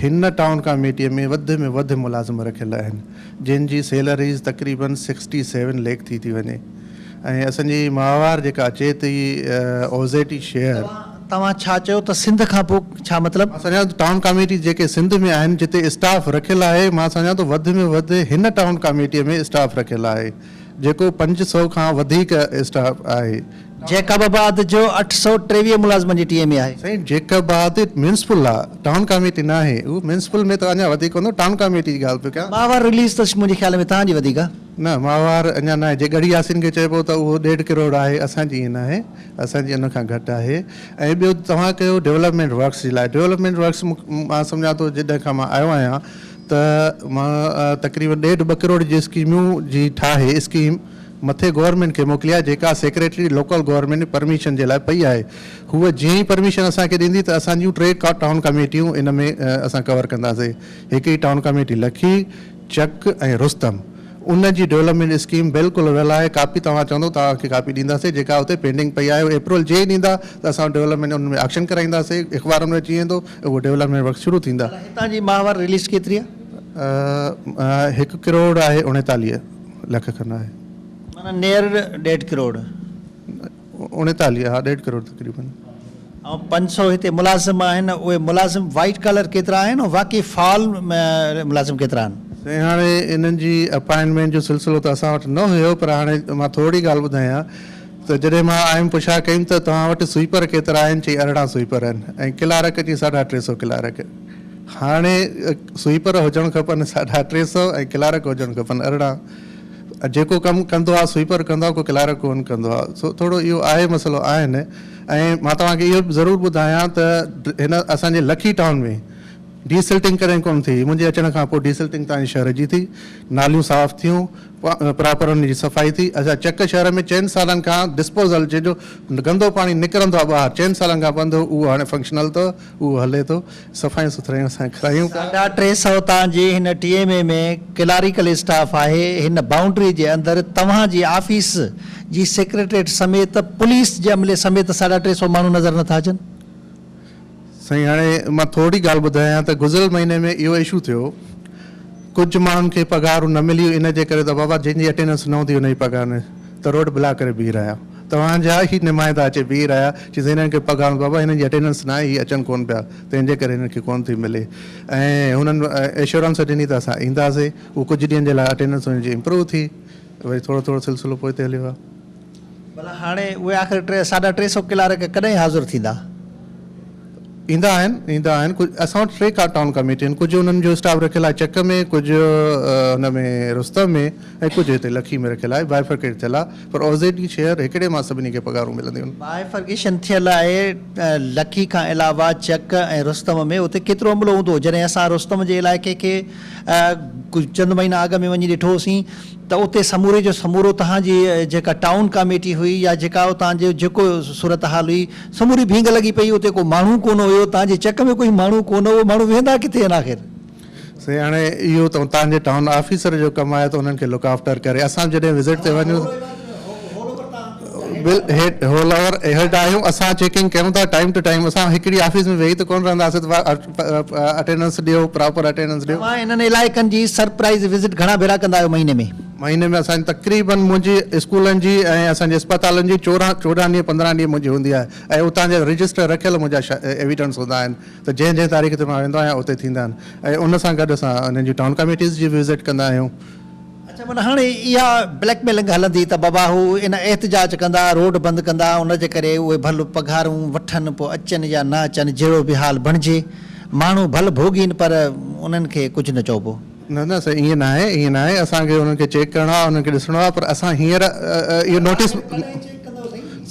هن ٽائون ڪاميٽي ۾ وڌ ۾ وڌ ملازم رکيل آهن. جن جي سيلريز تقريبن سڪسٽي سيون ليک ٿي ٿي وڃي ۽ اسان جي ماهوار جيڪا اچي ٿي اوزيٽي شيئر. توهان ڇا چيو ته سنڌ کان پوء ڇا مطلب؟ مان سمجهان ٿو ٽائون ڪاميٽي جيڪي سنڌ ۾ آهن جتي اسٽاف رکيل آهي مان سمجهان ٿو وڌ ۾ وڌ هن ٽائون ڪاميٽي ۾ اسٽاف رکيل آهي جيڪو 500 کان وڌيڪ اسٽاف آهي. جيڪب آباد جو 823 ملازمن جي ٽي ايم اي آهي. سائين جيڪب آباد ميونسپل آ ٽائون ڪاميٽي ناهي اهو ميونسپل ۾ ته اڃا وڌيڪ هوندو ٽائون ڪاميٽي جي ڳالهه پيو ڪيان. ماهوار رليز ته منهنجي خيال ۾ توهان جي وڌيڪ آ. نه ماهوار اڃا ناهي جي ڳڙهي ياسين کي چئبو ته اهو ڏيڍ ڪروڙ آهي اسان جي ائين ناهي اسان جي ان کان گهٽ آهي ۽ ٻيو توهان ڪيو ڊولپمينٽ ورڪس جي لاء ڊولپمينٽ ورڪس مان سمجهان ٿو جڏهن کان مان آيو آهيان ته مان تقريبن ڏيڍ ٻه ڪروڙ جي اسڪيمون جي ٺاهي اسڪيم مٿي گورنمينٽ کي موڪلي آهي جيڪا سيڪريٽري لوڪل گورنمينٽ پرميشن جي لاء پئي آهي هوء جيئن ئي پرميشن اسان کي ڏيندي ته اسان جون ٽي ٽائون ڪميٽيون ان ۾ اسان ڪور ڪنداسين هڪڙي ٽائون ڪميٽي لکي، چڪ ۽ رستم ان جي ڊولپمينٽ اسڪيم بلڪل ويل آهي ڪاپي توهان چوندو توهان کي ڪاپي ڏينداسين جيڪا اتي پينڊنگ پئي آهي اپروول جيئن ئي ڏيندا ته اسان ڊولپمينٽ ان ۾ آڪشن ڪرائينداسين اخبارن ۾ اچي ويندو ۽ اهو ڊولپمينٽ ورڪ شروع ٿيندا. هتان جي ماهوار رليز ڪيتري آهي؟ هڪ ڪروڙ آهي 39. لک کن آهي. معنيٰ نيئر ڏيڍ ڪروڙ. 39 ها ڏيڍ ڪروڙ تقريبن. ۽ 500 هتي ملازم آهن اهي ملازم وائيٽ ڪالر ڪيترا آهن ۽ واقعي فعال ملازم ڪيترا آهن؟ سائين هاڻي انهن جي اپائنٽمينٽ جو سلسلو ته اسان وٽ نه هيو پر هاڻي مان ٿورڙي ڳالهه ٻڌايان ته جڏهن مان آيم پڇا ڪيم ته توهان وٽ سوئيپر ڪيترا آهن چئي 18 سوئيپر آهن ۽ ڪلارڪ چئي ساڍا ٽي سو ڪلارڪ هاڻي سوئيپر هجڻ کپن 350 ۽ ڪلارڪ هجڻ کپن 18. جيڪو ڪم ڪندو آهي سوئيپر ڪندو آهي ڪو ڪلارڪ ڪونه ڪندو آهي سو ٿورو اهو آهي مسئلو آهن ۽ مان توهان کي اهو به ضرور ٻڌايان ته هن اسان جي لکي ٽائون ۾ ڊي سلٽنگ ڪڏهن ڪونه ٿي منهنجي اچڻ کان پوء ڊي سلٽنگ توهان جي شهر جي ٿي ناليون صاف ٿيون پراپر ان جي صفائي ٿي اسان چڪ شهر ۾ چئن سالن کان ڊسپوزل جنهن جو گندو پاڻي نڪرندو آهي ٻاهر چئن سالن کان بند هو اهو هاڻي فنڪشنل اٿو اهو هلي ٿو، صفايون سٿرايون اسان ڪرايون پيا. 350 تان جي هن T M A ۾ clerical staff آهي، هن بائونڊري جي اندر توهان جي آفيس جي سيڪريٽريٽ سميت پوليس جي عملي سميت 350 ماڻهو نظر نٿا اچن. سائين هاڻي مان ٿورڙي ڳالهه ٻڌايان ته گذريل مهيني ۾ اهو اشو ٿيو ڪجهه ماڻهن کي پگهارون نه مليون ان جي ڪري ته بابا جنهن جي اٽينڊنس نه هوندي ان جي پگهار نه ته روڊ بلاڪ ڪري بيهي رهيا. توهان جا ئي نمائندا اچي بيهي رهيا، چي سائين هنن کي پگهار بابا هنن جي اٽينڊنس ناهي هي اچن ڪونه پيا تنهن جي ڪري هنن کي ڪونه ٿي ملي ۽ هنن ايشورنس ڏني ته اسان اينداسي اهو ڪجهه ڏينهن جي لاء اٽينڊنس هنن جي امپروو ٿي وري ٿورو ٿورو سلسلو پوئتي هليو آهي. ڀلا هاڻي اهي آخر ٽي 350 ڪلارڪ ڪڏهن حاضر ٿيندا؟ ايندا آهن ايندا آهن ڪجهه اسان وٽ ٽي ٽائون ڪميٽي آهن ڪجهه انهن جو اسٽاف رکيل آهي چڪ ۾ ڪجهه هن ۾ رستم ۾ ۽ ڪجهه هتي لکي ۾ رکيل آهي بائفرڪيٽ ٿيل آهي پر اوزيڊي شهر هڪڙي مان سڀني کي پگهارون ملنديون آهن. بائفرڪيشن ٿيل آهي لکي کان علاوه چڪ ۽ رستم ۾ اتي ڪيترو عملو هوندو جڏهن اسان رستم جي علائقي کي ڪجهه چند مهينا اڳ ۾ وڃي ڏٺو هوسين ته اتي سموري جو سمورو تهان جي جيڪا ٽائون ڪاميٽي هئي يا جيڪا اتان جو جيڪو صورتحال هئي سموري ڀينگ لڳي پئي اتي ڪو ماڻهو ڪونه هيو تهان جي چڪ ۾ ڪوئي ماڻهو ڪونه هو ماڻهو ويهندا ڪٿي آهن آخر. سائين هاڻي اهو ته اتان جي ٽائون آفيسر جو ڪم آهي ته انهن کي لڪ آفٽر ڪري اسان به جڏهن وزٽ تي وڃون بل هيڊ هول اوور هيڊ آهيون اسان چيڪنگ ڪيون ٿا ٽائيم ٽو ٽائيم اسان هڪڙي آفيس ۾ ويهي ته ڪونه رهنداسين ته اٽينڊنس ڏيو پراپر اٽينڊنس ڏيو. توهان انهن علائقن جي سرپرائيز وزٽ گهڻا ڀيرا ڪندا آهيو مهيني ۾؟ مهيني ۾ اسان جي تقريبن منهنجي اسڪولن جي ۽ اسان جي اسپتالن جي چورهن چوڏهن ڏينهن 15 ڏينهن منهنجي هوندي آهي ۽ اتان جا رجسٽر رکيل منهنجا ايويڊنس هوندا آهن ته جنهن جنهن تاريخ تي مان ويندو آهيان اتي ٿيندا آهن ۽ ان سان گڏ اسان انهن جي ٽائون ڪميٽيز جي به وزٽ ڪندا آهيون. اڇا معنيٰ هاڻي اها بليڪ ميلنگ هلندي ته بابا هو ان احتجاج ڪندا روڊ بند ڪندا ان جي ڪري اهي ڀل پگهارون وٺن پوء اچن يا نه اچن جهڙو به حال بڻجي ماڻهو ڀل ڀوڳين پر انهن کي ڪجهه نه چئبو. نه نه سائين ائين ناهي ائين ناهي اسان کي انهن کي چيڪ ڪرڻو آهي انهن کي ڏسڻو آهي پر اسان هينئر اهو نوٽيس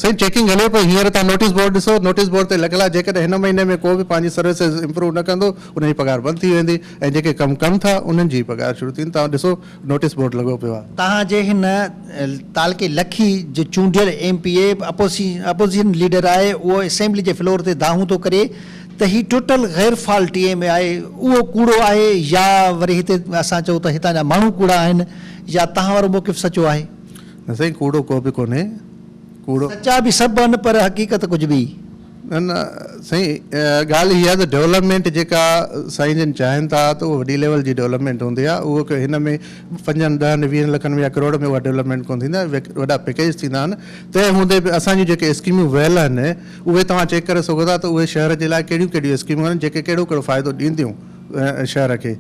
سائين چيڪنگ هلي پئي هينئر توهان نوٽيس بورڊ ڏسو نوٽيس بورڊ تي لڳل آهي جيڪڏهن هن مهيني ۾ ڪو به پنهنجي سروسز امپروو نه ڪندو ان جي پگهار بند ٿي ويندي ۽ جيڪي ڪم ڪن ٿا انهن جي پگهار شروع ٿيندي توهان ڏسو نوٽيس بورڊ لڳو پيو آهي. توهان جي هن تعلقي لکي جو چونڊيل M P A opposition leader آهي اهو اسيمبلي جي فلور تي دانهون ٿو ڪري ته هي ٽوٽل غير فعال ٽي ايم اي آهي اهو ڪوڙو آهي يا وري هتي اسان چئون ته هتان جا ماڻهو ڪوڙا آهن يا توهان وارو موقف سچو آهي. نه سائين ڪوڙو ڪو به ڪونهي ڪوڙو. سچا به سڀ آهن پر حقيقت ڪجهه ٻي. نه نه سائين ڳالهه هي آهي ته ڊولپمينٽ جيڪا سائين جن چاهين ٿا ته اهو وڏي ليول جي ڊولپمينٽ هوندي آهي اهو ڪو هن ۾ پنجن ڏهن ويهن لکن ۾ يا ڪروڙ ۾ اها ڊولپمينٽ ڪونه ٿيندي آهي وڏا پيڪيج ٿيندا آهن تنهن هوندي به اسان جون جيڪي اسڪيمون ويل آهن اهي توهان چيڪ ڪري سگهو ٿا ته اهي شهر جي لاء ڪهڙيون ڪهڙيون اسڪيمون آهن جيڪي ڪهڙو ڪهڙو فائدو ڏينديون شهر کي.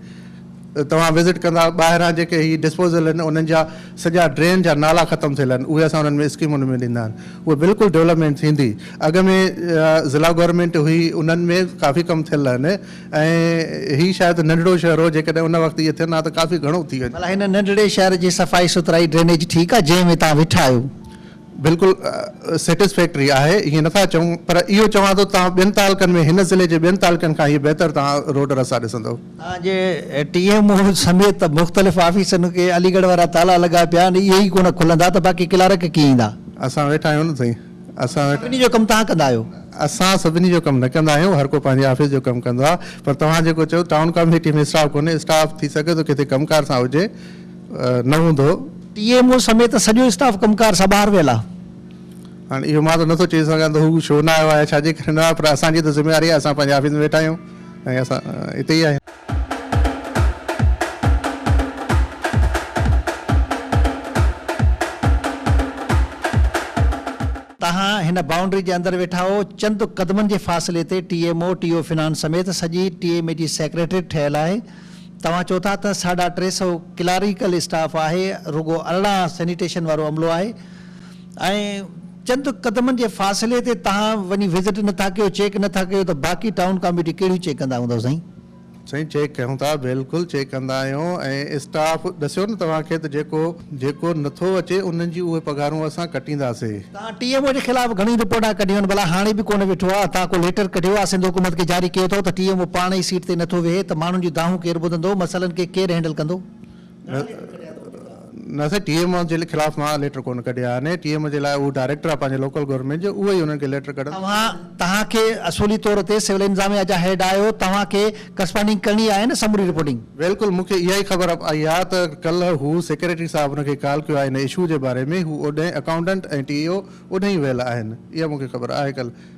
توهان وزٽ ڪندا ٻاهران جيڪي هي ڊسپوزل آهن انهن جا سڄا ڊرين جا نالا ختم ٿيل آهن اهي اسان انهن ۾ اسڪيمن ۾ ڏيندا آهن اهي بلڪل ڊولپمينٽ ٿيندي اڳ ۾ ضلع گورنمينٽ هئي انهن ۾ ڪافي ڪم ٿيل آهن ۽ هي شايد ننڍڙو شهر هو جيڪڏهن ان وقت اهي ٿين ها ته ڪافي گهڻو ٿي وڃي. ڀلا هن ننڍڙي شهر جي صفائي سٿرائي ڊرينيج ٺيڪ آهي جنهن ۾ توهان ويٺا آهيو؟ بلڪل سيٽسفيڪٽري آهي ائين نٿا چئون پر اهو چوان ٿو توهان ٻين تعلقن ۾ هن ضلعي جي ٻين تعلقن کان هي بهتر توهان روڊ رستا ڏسندو. توهان جي ٽي ايم او سميت مختلف آفيسن کي علي ڳڙهه وارا تالا لڳا پيا آهن اهي ئي ڪونه کلندا ته باقي ڪلارڪ ڪيئن ايندا. اسان ويٺا آهيون نه سائين اسان ويٺا. سڀني جو ڪم توهان ڪندا آهيو. اسان سڀني جو ڪم نه ڪندا آهيون هر ڪو پنهنجي آفيس جو ڪم ڪندو آهي پر توهان جيڪو چيو ٽائون ڪاميٽي ۾ اسٽاف ڪونهي اسٽاف ٿي سگهي ٿو ڪٿي ڪم ڪار سان هجي نه هوندو. ٽي ايم او سميت سڄو اسٽاف ڪم ڪار سان ٻاهر ويل آهي. هاڻي اهو مان ته نٿو چئي سگهان ته هو ڇو نه آيو آهي ڇا جي ڪري نه آيو پر اسان جي ته ذميواري آهي اسان پنهنجي آفيس ۾ ويٺا آهيون ۽ اسان اتي ئي آهيون. توهان هن بائونڊري جي اندر ويٺا آهيو، چند قدمن جي فاصلي تي T M O, T O finance سميت سڄي ٽي ايم اي جي سيڪريٽريٽ ٺهيل آهي. توهان چئو ٿا ته ساڍا 300 ڪلاريڪل اسٽاف آهي، رڳو 18 سينيٽيشن وارو عملو آهي ۽ چند قدمن جي فاصلي تي توهان وڃي وزٽ نه ٿا ڪيو، چيڪ نه ٿا ڪيو ته باقي ٽائون ڪاميٽي ڪهڙيون چيڪ ڪندا هوندؤ سائين؟ سائين چيڪ ڪيون ٿا بلڪل چيڪ ڪندا آهيون ۽ اسٽاف ڏسيو نه توهان کي ته جيڪو جيڪو نٿو اچي انهن جي اهي پگهارون اسان ڪٽينداسي. توهان ٽي ايم او جي خلاف گهڻيون رپورٽان ڪڍيون آهن ڀلا هاڻي به ڪونه ويٺو آهي توهان ڪو ليٽر ڪڍيو آهي سنڌ حڪومت کي جاري ڪيو اٿو ته ٽي ايم او پاڻ ئي سيٽ تي نٿو ويهي ته ماڻهن جون دانهون ڪير ٻڌندو مسئلن کي ڪير هينڊل ڪندو. نه سائين ٽي ايم او جي خلاف مان ليٽر ڪونه ڪڍيا آهن ٽي ايم او جي لاء اهو ڊائريڪٽر آهي پنهنجي لوڪل گورنمينٽ جو اهو ئي انهن کي ليٽر ڪڍندو. اوهان توهان کي اصولي طور تي سول انتظاميا جا هيڊ آهيو توهان کي ڪرسپانڊنگ ڪرڻي آهي نه سموري رپورٽنگ. بلڪل مون کي اها ئي خبر آئي آهي ته ڪلهه هو سيڪريٽري صاحب ان کي ڪال ڪيو آهي ان اشو جي باري ۾ هو اوڏهين اڪائونٽنٽ ۽ ٽي او اوڏهين ئي ويل آهن اها مون کي خبر آهي ڪلهه.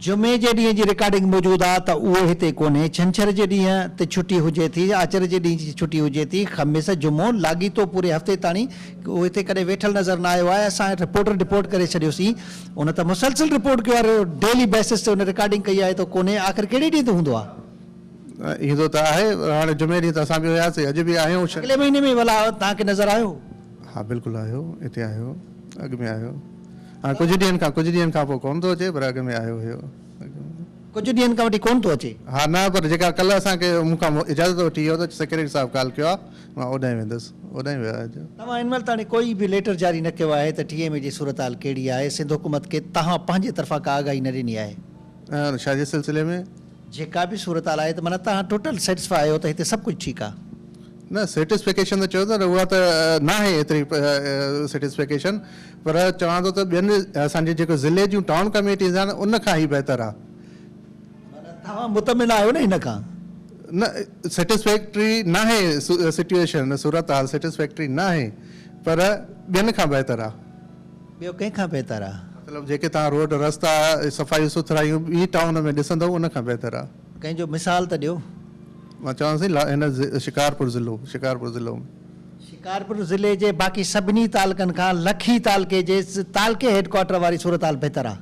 جمعي جي ڏينهن جي رڪارڊنگ موجود آ ته اهو هتي ڪونهي، ڇنڇر جي ڏينهن تي ڇٽي هجي ٿي، آچر جي ڏينهن جي ڇٽي هجي ٿي، خميس، جمعو، لاڳيتو پوري هفتي تاڻي اهو هتي ڪڏهن ويٺل نظر نه آيو آهي، اسان رپورٽر رپورٽ ڪري ڇڏيوسين، ان ته مسلسل رپورٽ ڪيو آهي، ڊيلي بيسس تي ان رڪارڊنگ ڪئي آهي ته ڪونهي، آخر ڪهڙي ڏينهن تي هوندو آ؟ ايندو ته آهي، هاڻي جمعي ڏينهن ته اسان به هياسين، اڄ به آهيون. اڳلي مهيني ۾ ڀلا توهان کي نظر آيو؟ ها بلڪل آيو، هتي آيو، اڳ ۾ آيو. هاڻي ڪجهه ڏينهن کان ڪجهه ڏينهن کان پوء ڪونه ٿو اچي پر اڳ ۾ آيو هيو. ڪجهه ڏينهن کان وٺي ڪونه ٿو اچي. ها نه پر جيڪا ڪلهه اسان کي مون کان اجازت وٺي ويو ته سيڪريٽري صاحب ڪال ڪيو آهي مان اوڏانهن ويندس اوڏانهن ويو آهي اڄ. توهان هن مهل تاڻي ڪوئي به ليٽر جاري نه ڪيو آهي ته ٽي ايم اي جي صورتحال ڪهڙي آهي سنڌ حڪومت کي توهان پنهنجي طرفان ڪا آگاهي نه ڏني آهي. ڇا جي سلسلي ۾؟ جيڪا به صورتحال آهي ته معنيٰ توهان ٽوٽل سيٽسفاء آهيو ته هتي سڀ ڪجهه ٺيڪ آهي. نه سيٽسفيڪيشن ته چيو ته اها ته ناهي ايتري سيٽسفيڪيشن پر چوان ٿو ته ٻين اسان جي جيڪو ضلعي جون ٽائون ڪميٽيز آهن ان کان هي بهتر آهي. معنيٰ توهان مطمئن آهيو نه هن کان؟ نه سيٽسفيڪٽري ناهي سچوئيشن صورتحال سيٽسفيڪٽري ناهي پر ٻين کان بهتر آهي. ٻيو ڪنهن کان بهتر آهي؟ مطلب جيڪي توهان روڊ رستا صفايون سٿرايون ٻي ٽائون ۾ ڏسندؤ ان کان بهتر آهي. ڪنهن جو مثال ته ڏيو. مان چوان سائين هن شڪارپور ضلعو شڪارپور ضلعو ۾. شڪارپور ضلعي جي باقي سڀني تعلقن کان لکي تعلقي جي تعلقي هيڊ ڪوارٽر واري صورتحال بهتر آ.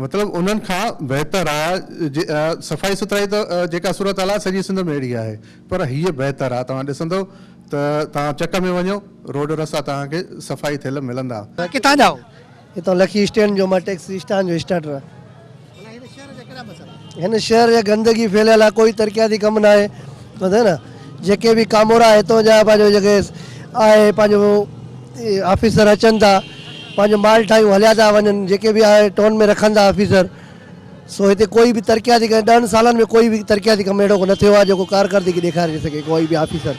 مطلب انهن کان بهتر آ صفائي سٿرائي ته جيڪا صورتحال آ سڄي سنڌ ۾ اهڙي آهي پر هيء بهتر آ توهان ڏسندو ته توهان چڪ ۾ وڃو روڊ رستا توهان کي صفائي ٿيل ملندا. ڪٿان جا آهو؟ هتان لکي اسٽينڊ جو مان ٽيڪسي اسٽان جو اسٽارٽر آهيان. ڀلا هن شهر جا ڪهڙا مسئلا آهن؟ هن شهر جا گندگي ڦهليل آهي ڪوئي ترقياتي ڪم ناهي ٻڌو نه جيڪي به ڪامورا هتان جا پنهنجو جيڪي آهي پنهنجو آفيسر اچن ٿا پنهنجو مال ٺاهيون هليا ٿا وڃن جيڪي به آهي ٽون ۾ رکن ٿا آفيسر سو هتي ڪوئي به ترقياتي ڪم ڏهن سالن ۾ ڪوئي به ترقياتي ڪم اهڙو نه ٿيو آهي جيڪو ڪارڪردگي ڏيکاري سگهي ڪوئي به آفيسر.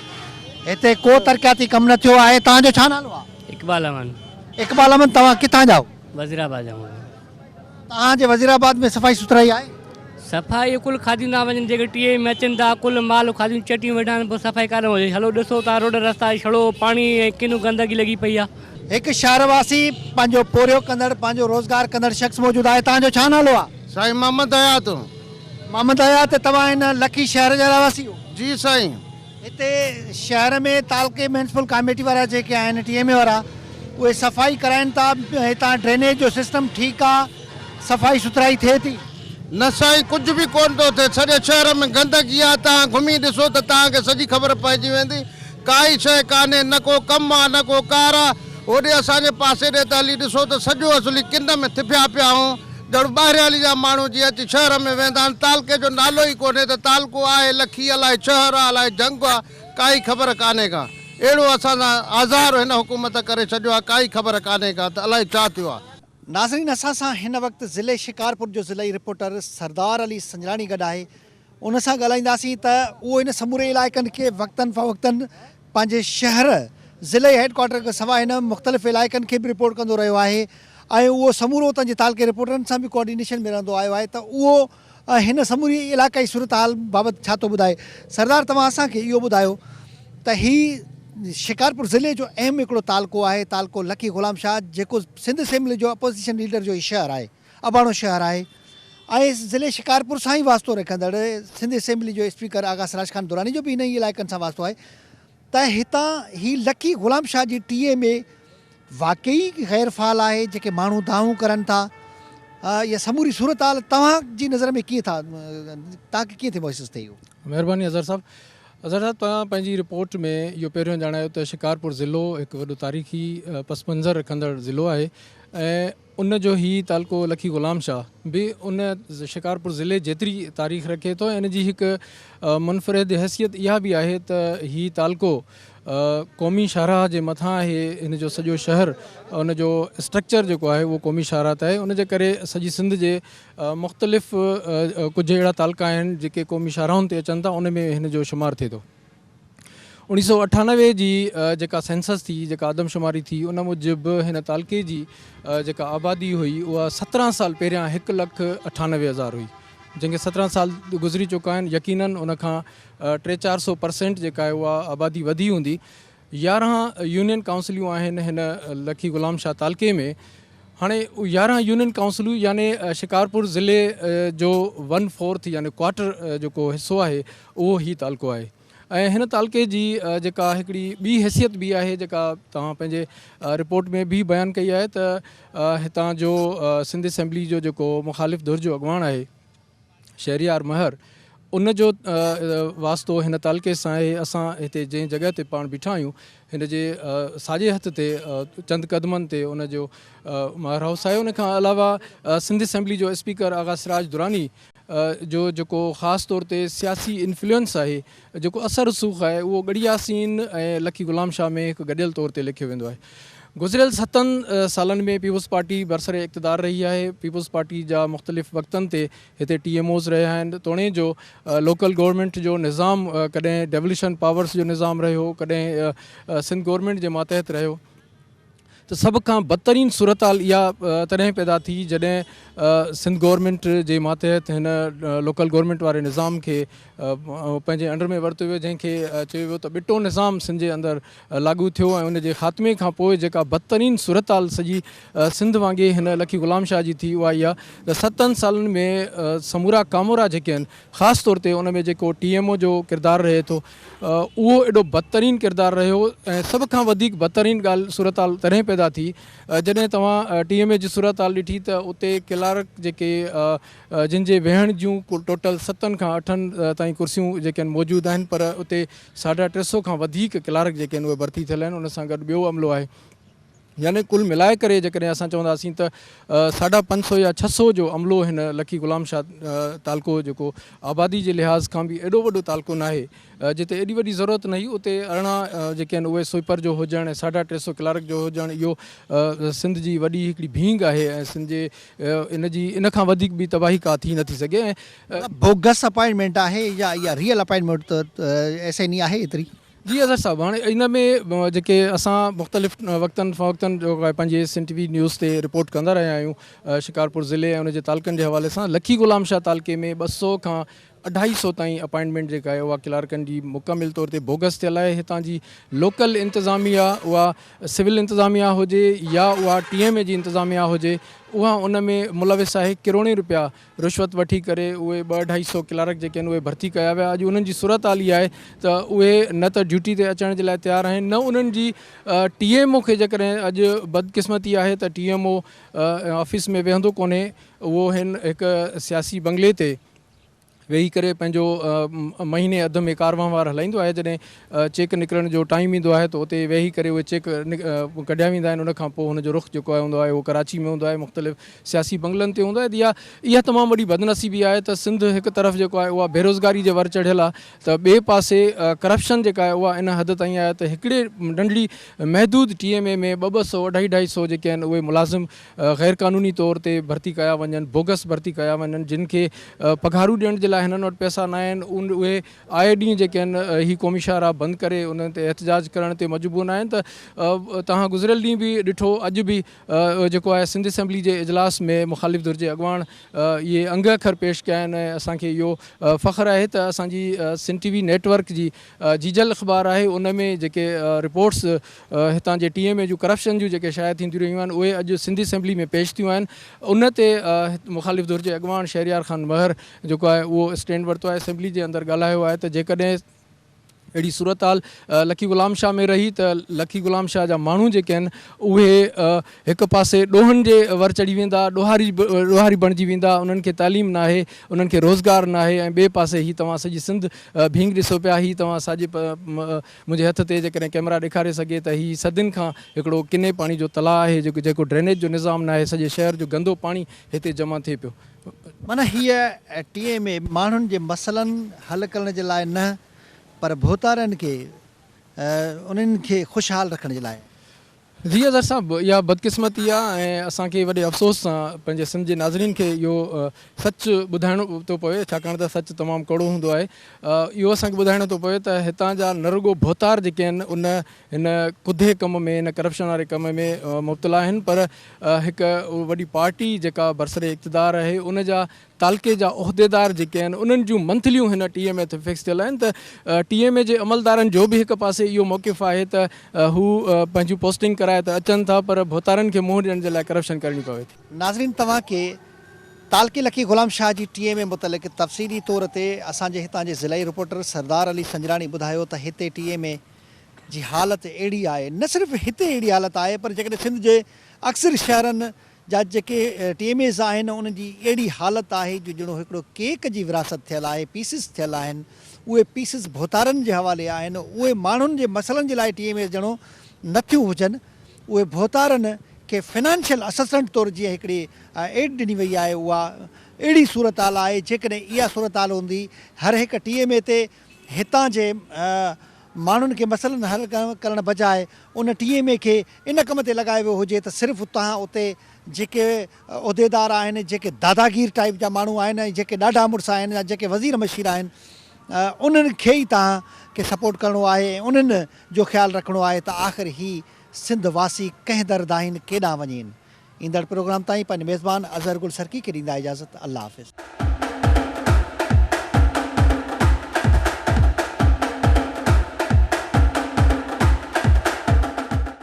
هتي ڪو ترقياتي ڪم نه ٿيو آهي توهان جو ڇا نالو آهي؟ اقبال احمد. اقبال احمد توهان ڪٿان جا آهيو؟ وزير آباد جا آهيون. توهان جي وزير آباد ۾ صفائي سٿرائي آهي؟ صفائي ڪل کاڌيون ٿا وڃن جيڪي ٽي اي ۾ اچن ٿا ڪل مال کاڌيون چٽيون ويٺا آهن پوء صفائي ڪاڏانهن هجي هلو ڏسو تان روڊ رستا ڇڙو پاڻي ۽ ڪنو گندگي لڳي پئي آهي. هڪ شهر واسي پنهنجو پورهيو ڪندڙ پنهنجو روزگار ڪندڙ شخص موجود آهي توهان جو ڇا نالو آهي؟ سائين محمد حيات. محمد حيات توهان هن لکي شهر جا رهواسي آهيو؟ جي سائين. هتي شهر ۾ تعلقي ميونسپل ڪاميٽي وارا جيڪي آهن ٽي ايم اي وارا اهي صفائي ڪرائين ٿا هتان ڊرينيج جو سسٽم ٺيڪ آ صفائي سٿرائي ٿئي ٿي. نه سائين ڪجهه به ڪونه ٿو ٿئي سڄي شهر ۾ گندگي آ توهان گهمي ڏسو ته توهان کي سڄي خبر پئجي ويندي ڪائي شيء ڪانهي نه ڪو ڪم آ نه ڪو ڪار آ هوڏي اسان جي پاسي ڏي ته هلي ڏسو ته سڄو اصلي ڪن ۾ ٿڦيا پيا آهون ڄڻ ٻاهريالي جا ماڻهو جيئن اچي شهر ۾ ويندا آهن تعلقي جو نالو ئي ڪونهي ته تعلقو آهي لکي الائي شهر آ الائي جهنگ آ ڪائي خبر ڪانهي ڪا اهڙو اسان سان آزار هن حڪومت ڪري ڇڏيو آ ڪائي خبر ڪانهي ڪا ته الائي ڇا ٿيو آ. ناظرين اسان سان هن وقت ضلعي شڪارپور جو ضلعي رپورٽر سردار علي سنجراڻي گڏ آهي ان سان ڳالهائينداسين ته اهو هن سموري علائقن کي وقتن فوقتن پنهنجي شهر ضلعي هيڊ ڪوارٽر کان سواء هن مختلف علائقن کي به رپورٽ ڪندو رهيو آهي ۽ اهو سمورو اتان جي تعلقي رپورٽرن سان به ڪوآرڊينيشن ۾ رهندو آيو آهي ته اهو هن سموري علائقائي صورتحال بابت ڇا ٿو ٻڌائي سردار توهان اسان کي اهو ٻڌايو ته هي شڪارپور ضلعي جو اهم هڪڙو تعلقو آهي تعلقو لکي غلام شاهه جيڪو سنڌ اسيمبلي جو اپوزيشن ليڊر جو هي شهر آهي اباڻو شهر آهي ۽ ضلعي شڪارپور سان ئي واسطو رکندڙ سنڌ اسيمبلي جو اسپيڪر آغا سراج خان دراني جو به انهن ئي علائقن سان واسطو آهي ته هتان هي لکي غلام شاهه جي ٽي ايم اي واقعي غير فعال آهي جيڪي ماڻهو دانهون ڪرن ٿا اها سموري صورتحال توهان جي نظر ۾ ڪيئن ٿا توهان کي ڪيئن ٿي محسوس ٿئي اهو؟ مهرباني اظهر صاحب اظهر صاحب توهان پنهنجي رپورٽ ۾ اهو پهريون ڄاڻايو ته شڪارپور ضلعو هڪ وڏو تاريخي پس منظر رکندڙ ضلعو آهي ۽ ان جو هي تعلقو لکي غلام شاهه به ان شڪارپور ضلعي جيتري تاريخ رکي ٿو ۽ ان جي هڪ منفرد حيثيت اها به آهي ته هي تعلقو قومي شاهراهه جي مٿان آهي هن جو سڄو شهر ان جو اسٽرڪچر جيڪو آهي اهو قومي شاهراهه تي آهي ان جي ڪري سڄي سنڌ جي مختلف ڪجهه اهڙا تعلقا آهن جيڪي قومي شاهراهن تي اچن ٿا ان ۾ هن جو شمار ٿئي ٿو. 1998 جي جيڪا سينسس ٿي، جيڪا آدمشماري ٿي، ان موجب هن تعلقي جي جيڪا آبادي هئي اها 17 سال پهريان هڪ لک 98 هزار هئي، جنهن کي 17 سال گذري چڪا آهن، يقينن ان کان ٽي چار سئو پرسينٽ جيڪا آهي اها آبادي وڌي هوندي. 11 يونين ڪائونسليون آهن هن لکي غلام شاهه تعلقي ۾. هاڻي 11 يونين ڪائونسلون يعني شڪارپور ضلعي جو ون فورٿ يعني ڪوارٽر جيڪو حصو آهي اهو هي تعلقو آهي ۽ هن تعلقي جي جيڪا هڪڙي ٻي حيثيت به آهي جيڪا توهان پنهنجي رپورٽ ۾ به بيان ڪئي آهي ته هتان جو سنڌ اسيمبلي جو جيڪو مخالف ڌر جو اڳواڻ آهي شهريار مهر ان جو واسطو هن تعلقي سان آهي اسان هتي جنهن جڳهه تي پاڻ بيٺا آهيون هن جي ساڄي هٿ تي چند قدمن تي ان جو مهر هائوس آهي ان کان علاوه سنڌ اسيمبلي جو اسپيڪر آغا سراج دراني جو جيڪو خاص طور تي سياسي انفلوئنس آهي جيڪو اثر رسوخ آهي اهو ڳڙهي ياسين ۽ لکي غلام شاهه ۾ هڪ گڏيل طور تي ليکيو ويندو آهي. گذريل ستن سالن ۾ پيپلز پارٽي برسر اقتدار رهي آهي. پيپلز پارٽي جا مختلف وقتن تي هتي ٽي ايم اوز رهيا آهن توڻي جو لوڪل گورنمينٽ جو نظام ڪڏهن ڊيولوشن پاورز جو نظام رهيو ڪڏهن سنڌ گورنمينٽ جي ماتحت رهيو. ته سڀ کان بدترين صورتحال اها تڏهن پيدا ٿي جڏهن سنڌ گورنمينٽ جي ماتحت هن لوڪل گورنمينٽ واري نظام کي پنهنجي انڊر ۾ ورتو ويو جنهن کي چيو ويو ته ٻٽو نظام سنڌ جي اندر لاڳو ٿيو ۽ ان جي خاتمي کان پوء جيڪا بدترين صورتحال سڄي سنڌ وانگي هن لکي غلام شاهه جي ٿي اها اها ته ستن سالن ۾ سمورا ڪامورا جيڪي آهن خاص طور تي ان ۾ جيڪو ٽي ايم او جو ڪردار رهي ٿو اهو ايڏو بدترين ڪردار رهيو ۽ سڀ کان وڌيڪ بدترين ڳالهه صورتحال تڏهن پيدا ٿي جڏهن توهان ٽي ايم اي جي صورتحال ڏٺي ته اتي ڪلارڪ جيڪي جن جي ويهڻ جون ٽوٽل ستن کان اٺن تائين ڪرسيون جيڪي آهن موجود آهن پر اتي ساڍا ٽي سو کان وڌيڪ ڪلارڪ جيڪي آهن اهي ڀرتي ٿيل آهن ان سان گڏ ٻيو عملو آهي يعني ڪل ملائي ڪري جيڪڏهن اسان چونداسين ته ساڍا پنج سو يا ڇهه سو جو عملو هن لکي غلام شاهه تعلقو جيڪو آبادي جي لحاظ کان به ايڏو وڏو تعلقو ناهي جتي ايڏي وڏي ضرورت نه هئي اتي 18 جيڪي آهن اهي سوئپر جو هجڻ ۽ ساڍا ٽي سو ڪلارڪ جو هجڻ اهو سنڌ جي وڏي هڪڙي ڀينگ آهي ۽ سنڌ جي ان جي ان کان وڌيڪ ٻي تباهي ڪا ٿي نٿي سگهي ۽. بوگس اپائنٽمينٽ آهي يا اها ريئل اپائنٽمينٽ ته ايس اين اي آهي ايتري. جي اظهر صاحب هاڻي ان ۾ جيڪي اسان مختلف وقتن فوقتن جو پنهنجي سنڌ ٽي وي نيوز تي رپورٽ ڪندا رهيا آهيون شڪارپور ضلعي ۽ ان جي تعلقن جي حوالي سان لکي غلام شاهه تعلقي ۾ 200 کان اڍائي سو تائين اپائنٽمينٽ جيڪا آهي اها ڪلارڪن جي مڪمل طور تي بوگس ٿيل آهي هتان جي لوڪل انتظاميا اها سول انتظاميا هجي يا اها ٽي ايم اي جي انتظاميا هجي اها ان ۾ ملوث آهي ڪروڙين روپيا رشوت وٺي ڪري اهي ٻه اڍائي سو ڪلارڪ جيڪي آهن اهي ڀرتي ڪيا ويا اڄ انهن جي صورتحال اها آهي ته اهي نه ته ڊيوٽي تي اچڻ جي لاء تيار آهن نه انهن جي ٽي ايم او کي جيڪڏهن اڄ بدقسمتي آهي ته ٽي ايم او آفيس ۾ ويهندو ڪونهي اهو هن هڪ سياسي بنگلي تي ويهي ڪري پنهنجو مهيني اڌ ۾ ڪار وهنوار هلائيندو آهي جڏهن چيڪ نڪرڻ جو ٽائيم ايندو آهي ته اتي ويهي ڪري اهي چيڪ ڪڍيا ويندا آهن ان کان پوء هن جو رخ جيڪو آهي هوندو آهي اهو ڪراچي ۾ هوندو آهي مختلف سياسي بنگلن تي هوندو آهي ته اها تمام وڏي بدنصيبي آهي ته سنڌ هڪ طرف جيڪو آهي اها بيروزگاري جي ور چڙهيل آهي ته ٻئي پاسي ڪرپشن جيڪا آهي اها ان حد تائين آهي ته هڪڙي ننڍڙي محدود ٽي ايم اي ۾ ٻه ٻه سو اڍائي اڍائي سو جيڪي آهن اهي ملازم غير قانوني طور تي ڀرتي ڪيا وڃن، بوگس ڀرتي ڪيا وڃن، جن کي پگهارون ڏيڻ جي لاء هنن وٽ پئسا نه آهن، اهي آئي ڏينهن جيڪي آهن هي قومي شاهراهه بند ڪري انهن تي احتجاج ڪرڻ تي مجبور آهن ته توهان گذريل ڏينهن به ڏٺو اڄ به جيڪو آهي سنڌ اسيمبلي جي اجلاس ۾ مخالف ڌر جي اڳواڻ اهي انگ اکر پيش ڪيا آهن ۽ اسان کي اهو فخر آهي ته اسان جي سنڌ ٽي وي نيٽ ورڪ جي جيجل اخبار آهي ان ۾ جيڪي رپورٽس هتان جي T M A June corruption جون جيڪي شايع ٿينديون رهيون آهن اهي اڄ سنڌ اسيمبلي ۾ پيش ٿيون آهن ان تي مخالف ڌر جي اڳواڻ شهريار خان مهر جيڪو آهي اهو اسٽينڊ ورتو آهي اسيمبلي جي اندر ڳالهايو آهي ته جيڪڏهن اهڙي صورتحال لکي غلام شاهه ۾ رهي ته لکي غلام شاهه جا ماڻهو جيڪي آهن اهي هڪ پاسي ڏوهن جي ور چڙهي ويندا ڏوهاري ڏوهاري بڻجي ويندا انهن کي تعليم ناهي انهن کي روزگار ناهي ۽ ٻئي پاسي هي توهان سڄي سنڌ ڀينگ ڏسو پيا هي توهان ساڄي منهنجي هٿ تي جيڪڏهن ڪئميرا ڏيکاري سگهي ته هي صدين کان هڪڙو ڪني پاڻي جو تلاء آهي جيڪو جيڪو ڊرينيج جو نظام ناهي سڄي شهر جو گندو پاڻي هتي جمع ٿئي پيو. معنيٰ هيء ٽي ايم اي ماڻهن جي مسئلن حل ڪرڻ جي لاء نه پر ڀوتارن کي انهن کي خوشحال رکڻ جي لاء آهي. جي اظهر صاحب اها بدقسمتي آ ۽ اسان کي وڏي افسوس سان پنهنجي سنڌ جي ناظرين کي اهو سچ ٻڌائڻو ٿو پوي ڇاڪاڻ ته سچ تمام ڪڙو هوندو آهي اهو اسان کي ٻڌائڻو ٿو پوي ته هتان جا نه رڳو ڀوتار جيڪي آهن ان هن ڪڌي ڪم ۾ هن ڪرپشن واري ڪم ۾ مبتلا آهن پر هڪ وڏي پارٽي جيڪا برسر اقتدار آهي ان جا تعلقي جا عهديدار جيڪي آهن انهن جون منٿليون هن ٽي ايم اي تي فڪس ٿيل آهن ته ٽي ايم اي جي عملدارن جو به هڪ پاسي اهو موقف آهي ته هو پنهنجون پوسٽنگ ڪرائي ته اچن ٿا پر ڀوتارن کي منهن ڏيڻ جي لاء ڪرپشن ڪرڻي پوي ٿي. ناظرين توهان کي تعلقي لکي غلام شاهه جي ٽي ايم اي متعلق تفصيلي طور تي اسان جي هتان جي ضلعي رپورٽر سردار علي سنجراڻي ٻڌايو ته هتي ٽي ايم اي جي حالت اهڙي آهي نه صرف هتي اهڙي حالت آهي پر جيڪڏهن سنڌ جي اڪثر شهرن جا جيڪي ٽي ايم ايز آهن انهن جي اهڙي حالت آهي جو ڄڻو هڪڙو ڪيڪ جي ورهاست ٿيل آهي پيسز ٿيل آهن اهي پيسز ڀوتارن جي حوالي آهن اهي ماڻهن جي مسئلن جي لاء ٽي ايم ايز ڄڻو نه ٿيون هجن اهي ڀوتارن کي فنانشل اسسٽنٽ طور جيئن هڪڙي ايڊ ڏني وئي آهي اها اهڙي صورتحال آهي جيڪڏهن اها صورتحال هوندي هر هڪ ٽي ايم اي تي هتان جي ماڻهن کي مسئلن حل ڪرڻ بجاء ان ٽي ايم اي کي ان ڪم تي لڳايو ويو هجي ته صرف اتان اتي جيڪي عهديدار آهن جيڪي داداگير ٽائيپ جا ماڻهو آهن ۽ جيڪي ڏاڍا مڙس آهن يا جيڪي وزير مشير آهن انهن کي ئي توهان کي سپورٽ ڪرڻو آهي ۽ انهن جو خيال رکڻو آهي ته آخر هي سنڌ واسي ڪنهن در دانهين ڪيڏانهن وڃين ايندڙ پروگرام تائين پنهنجي ميزبان اظهر گل سرڪي کي ڏيندا اجازت الله حافظ.